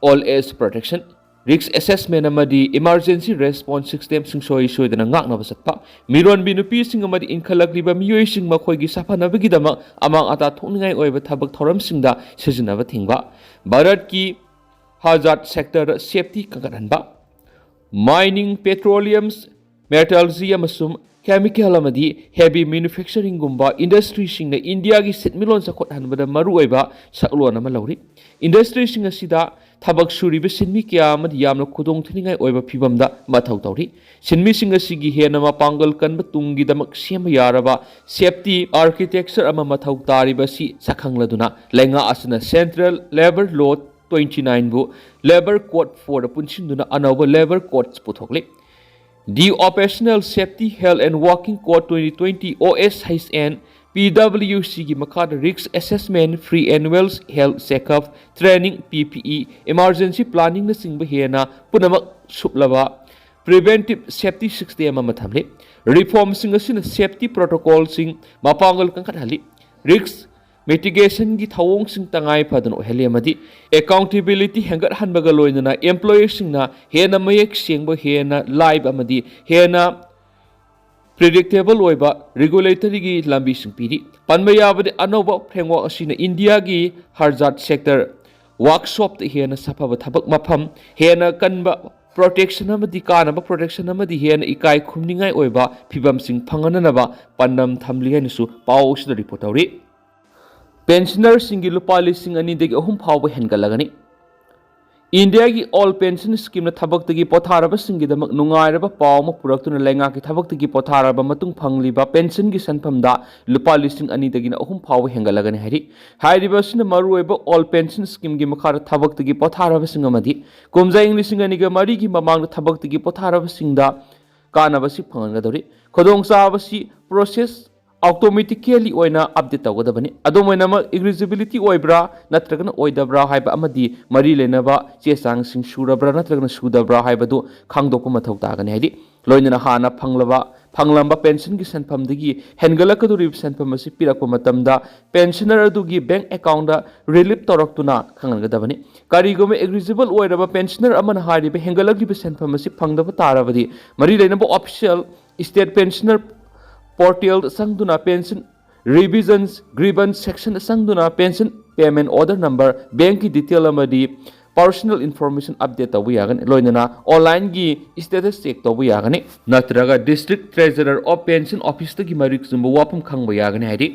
old age protection. Risk assessment ꯑꯃꯗꯤ emergency response system ꯁꯨꯡꯁꯣꯏ ꯁꯣꯏꯗꯅ ꯉꯥꯛꯅꯕ ꯆꯠꯄ꯫ ꯃꯤꯔꯣꯟꯕꯤ ꯅꯨꯄꯤꯁꯤꯡ ꯑꯃꯗꯤ ꯏꯟꯈꯠꯂꯛꯂꯤꯕ ꯃꯤꯑꯣꯏꯁꯤꯡ ꯃꯈꯣꯏꯒꯤ ꯁꯥꯐꯅꯕꯒꯤꯗꯃꯛ ꯑꯃꯥꯡ ꯑꯇꯥ ꯊꯣꯛꯅꯤꯡꯉꯥꯏ ꯑꯣꯏꯕ ꯊꯕꯛ ꯊꯧꯔꯝꯁꯤꯡꯗ ꯁꯤꯖꯤꯟꯅꯕ ꯊꯤꯡꯕ꯫ ꯚꯥꯔꯠꯀꯤ hazard sector ꯗ safety ꯀꯟꯈꯠꯍꯟꯕ꯫ Mining, petroleum, metallurgy ꯑꯃꯁꯨꯡ chemical ꯑꯃꯗꯤ heavy manufacturing ꯒꯨꯝꯕ industry ꯁꯤꯡꯅ ꯏꯟꯗꯤꯌꯥꯒꯤ ꯁꯦꯟꯃꯤꯠꯂꯣꯟ ꯆꯥꯎꯈꯠꯍꯟꯕꯗ ꯃꯔꯨꯑꯣꯏꯕ ꯁꯛꯂꯣꯟ ꯑꯃ ꯂꯧꯔꯤ꯫ Industry ꯁꯤꯡ ꯑꯁꯤꯗ ꯊꯕꯛ ꯁꯨꯔꯤꯕ ꯁꯤꯟꯃꯤ ꯀꯌꯥ ꯑꯃꯗꯤ ꯌꯥꯝꯅ ꯈꯨꯗꯣꯡꯊꯤꯅꯤꯡꯉꯥꯏ ꯑꯣꯏꯕ ꯐꯤꯚꯝꯗ ꯃꯊꯧ ꯇꯧꯔꯤ꯫ ꯁꯤꯟꯃꯤꯁꯤꯡ ꯑꯁꯤꯒꯤ ꯍꯦꯟꯅ ꯃꯄꯥꯡꯒꯜ ꯀꯟꯕ ꯇꯨꯡꯒꯤꯗꯃꯛ ꯁꯦꯝꯕ ꯌꯥꯔꯕ safety architecture ꯑꯃ ꯃꯊꯧ ꯇꯥꯔꯤꯕ ꯑꯁꯤ ꯁꯛꯈꯪꯂꯗꯨꯅ, ꯂꯩꯉꯥꯛ ꯑꯁꯤꯅ Central Labour Law twenty nine ꯕꯨ Labour Code four ꯗ ꯄꯨꯟꯁꯤꯟꯗꯨꯅ ꯑꯅꯧꯕ Labour Code ꯄꯨꯊꯣꯛꯂꯤ꯫ The Occupational Safety, Health and Working Code twenty twenty, O S H N, P W C ꯒꯤ ꯃꯈꯥꯗ risk assessment, free annual health checkup, training, P P E, emergency planning ꯅꯆꯤꯡꯕ ꯍꯦꯟꯅ ꯄꯨꯝꯅꯃꯛ ꯁꯨꯞꯂꯕ preventive safety system ꯑꯃ ꯊꯝꯂꯤ꯫ Reform ꯁꯤꯡ ꯑꯁꯤꯅ safety protocol ꯁꯤꯡ ꯃꯄꯥꯡꯒꯜ ꯀꯟꯈꯠꯍꯜꯂꯤ, risk mitigation ꯒꯤ ꯊꯧꯑꯣꯡꯁꯤꯡ ꯇꯉꯥꯏ ꯐꯗꯅ ꯑꯣꯏꯍꯜꯂꯤ ꯑꯃꯗꯤ accountability ꯍꯦꯟꯒꯠꯍꯟꯕꯒ ꯂꯣꯏꯅꯅ employee ꯁꯤꯡꯅ ꯍꯦꯟꯅ ꯃꯌꯦꯛ ꯁꯦꯡꯕ, ꯍꯦꯟꯅ ꯂꯥꯏꯕ ꯑꯃꯗꯤ ꯍꯦꯟꯅ predictable ꯑꯣꯏꯕ regulatory ꯒꯤ ꯂꯝꯕꯤꯁꯤꯡ ꯄꯤꯔꯤ꯫ ꯄꯟꯕ ꯌꯥꯕꯗꯤ, ꯑꯅꯧꯕ framework ꯑꯁꯤꯅ ꯏꯟꯗꯤꯌꯥꯒꯤ hazard sector workshop ꯇ ꯍꯦꯟꯅ ꯁꯥꯐꯕ ꯊꯕꯛ ꯃꯐꯝ, ꯍꯦꯟꯅ ꯀꯟꯕ protection ꯑꯃꯗꯤ ꯀꯥꯟꯅꯕ protection ꯑꯃꯗꯤ ꯍꯦꯟꯅ ꯏꯀꯥꯏ ꯈꯨꯝꯅꯤꯡꯉꯥꯏ ꯑꯣꯏꯕ ꯐꯤꯚꯝꯁꯤꯡ ꯐꯪꯍꯟꯅꯅꯕ ꯄꯥꯟꯗꯝ ꯊꯝꯂꯤ ꯍꯥꯏꯅꯁꯨ ꯄꯥꯎ ꯑꯁꯤꯗ report ꯇꯧꯔꯤ꯫ Pensioner ꯁꯤꯡꯒꯤ ꯂꯨꯄꯥ ꯂꯤꯁꯤꯡ ꯑꯅꯤꯗꯒꯤ ꯑꯍꯨꯝ ꯐꯥꯎꯕ ꯍꯦꯟꯒꯠꯂꯒꯅꯤ꯫ ꯏꯟꯗꯤꯌꯥꯒꯤ All Pension Scheme ꯅ ꯊꯕꯛꯇꯒꯤ ꯄꯣꯊꯥꯔꯕꯁꯤꯡꯒꯤꯗꯃꯛ ꯅꯨꯡꯉꯥꯏꯔꯕ ꯄꯥꯎ ꯑꯃ ꯄꯨꯔꯛꯇꯨꯅ, ꯂꯩꯉꯥꯛꯀꯤ ꯊꯕꯛꯇꯒꯤ ꯄꯣꯊꯥꯔꯕ ꯃꯇꯨꯡ ꯐꯪꯂꯤꯕ pension ꯒꯤ ꯁꯦꯟꯐꯝꯗ ꯂꯨꯄꯥ ꯂꯤꯁꯤꯡ ꯑꯅꯤꯗꯒꯤꯅ ꯑꯍꯨꯝ ꯐꯥꯎꯕ ꯍꯦꯟꯒꯠꯂꯒꯅꯤ ꯍꯥꯏꯔꯤ꯫ ꯍꯥꯏꯔꯤꯕ ꯑꯁꯤꯅ ꯃꯔꯨꯑꯣꯏꯕ All Pension Scheme ꯒꯤ ꯃꯈꯥꯗ ꯊꯕꯛꯇꯒꯤ ꯄꯣꯊꯥꯔꯕꯁꯤꯡ ꯑꯃꯗꯤ ꯀꯨꯝꯖꯥ ꯏꯪ ꯂꯤꯁꯤꯡ ꯑꯅꯤꯒ ꯃꯔꯤꯒꯤ ꯃꯃꯥꯡꯗ ꯊꯕꯛꯇꯒꯤ ꯄꯣꯊꯥꯔꯕꯁꯤꯡꯗ ꯀꯥꯟꯅꯕꯁꯤ ꯐꯪꯍꯟꯒꯗꯧꯔꯤ꯫ ꯈꯨꯗꯣꯡꯆꯥꯕꯁꯤ process automatically ꯑꯣꯏꯅ update ꯇꯧꯒꯗꯕꯅꯤ꯫ ꯑꯗꯨꯝ ꯑꯣꯏꯅꯃꯛ, eligibility ꯑꯣꯏꯕ꯭ꯔꯥ ꯅꯠꯇ꯭ꯔꯒꯅ ꯑꯣꯏꯗꯕ꯭ꯔꯥ ꯍꯥꯏꯕ ꯑꯃꯗꯤ ꯃꯔꯤ ꯂꯩꯅꯕ ꯆꯦ ꯆꯥꯡꯁꯤꯡ ꯁꯨꯔꯕ꯭ꯔꯥ ꯅꯠꯇ꯭ꯔꯒꯅ ꯁꯨꯗꯕ꯭ꯔꯥ ꯍꯥꯏꯕꯗꯨ ꯈꯪꯗꯣꯛꯄ ꯃꯊꯧ ꯇꯥꯒꯅꯤ꯫ ꯍꯥꯏꯗꯤ, ꯂꯣꯏꯅꯅ ꯍꯥꯟꯅ ꯐꯪꯂꯕ ꯐꯪꯂꯝꯕ ꯄꯦꯟꯁꯟꯒꯤ ꯁꯦꯟꯐꯝꯗꯒꯤ ꯍꯦꯟꯒꯠꯂꯛꯀꯗꯧꯔꯤꯕ ꯁꯦꯟꯐꯝ ꯑꯁꯤ ꯄꯤꯔꯛꯄ ꯃꯇꯝꯗ ꯄꯦꯟꯁꯅꯔ ꯑꯗꯨꯒꯤ ꯕꯦꯡꯛ ꯑꯦꯀꯥꯎꯟꯗ ꯔꯤꯂꯤꯞ ꯇꯧꯔꯛꯇꯨꯅ ꯈꯪꯍꯟꯒꯗꯕꯅꯤ꯫ ꯀꯔꯤꯒꯨꯝꯕ ꯑꯦꯂꯤꯖꯤꯕꯜ ꯑꯣꯏꯔꯕ ꯄꯦꯟꯁꯅꯔ ꯑꯃꯅ ꯍꯥꯏꯔꯤꯕ ꯍꯦꯟꯒꯠꯂꯛꯂꯤꯕ ꯁꯦꯟꯐꯝ ꯑꯁꯤ ꯐꯪꯗꯕ ꯇꯥꯔꯕꯗꯤ ꯃꯔꯤ ꯂꯩꯅꯕ ꯑꯣꯐꯤꯁꯤꯌꯦꯜ ꯁ꯭ꯇꯦꯠ ꯄꯦꯟꯁꯅꯔ ꯄꯣꯔꯇꯦꯜꯗ ꯆꯪꯗꯨꯅ ꯄꯦꯟꯁꯟ ꯔꯤꯚꯤꯖꯟꯁ ꯒ꯭ꯔꯤꯚꯟꯁ ꯁꯦꯛꯁꯟꯗ ꯆꯪꯗꯨꯅ ꯄꯦꯟꯁꯟ ꯄꯦꯃꯦꯟ ꯑꯣꯔꯗꯔ ꯅꯝꯕꯔ, ꯕꯦꯡꯛꯀꯤ ꯗꯤꯇꯦꯜ ꯑꯃꯗꯤ ꯄꯔꯁꯣꯅꯦꯜ ꯏꯟꯐꯣꯔꯃꯦꯁꯟ ꯑꯞꯗꯦꯠ ꯇꯧꯕ ꯌꯥꯒꯅꯤ꯫ ꯂꯣꯏꯅꯅ ꯑꯣꯟꯂꯥꯏꯟꯒꯤ ꯁ꯭ꯇꯦꯇꯁ ꯆꯦꯛ ꯇꯧꯕ ꯌꯥꯒꯅꯤ꯫ ꯅꯠꯇ꯭ꯔꯒ ꯗꯤꯁꯇ꯭ꯔꯤꯛ ꯇ꯭ꯔꯦꯖꯔꯔ ꯑꯣꯐ ꯄꯦꯟꯁꯟ ꯑꯣꯐꯤꯁꯇꯒꯤ ꯃꯔꯤꯛ ꯆꯨꯝꯕ ꯋꯥꯐꯝ ꯈꯪꯕ ꯌꯥꯒꯅꯤ꯫ ꯍꯥꯏꯗꯤ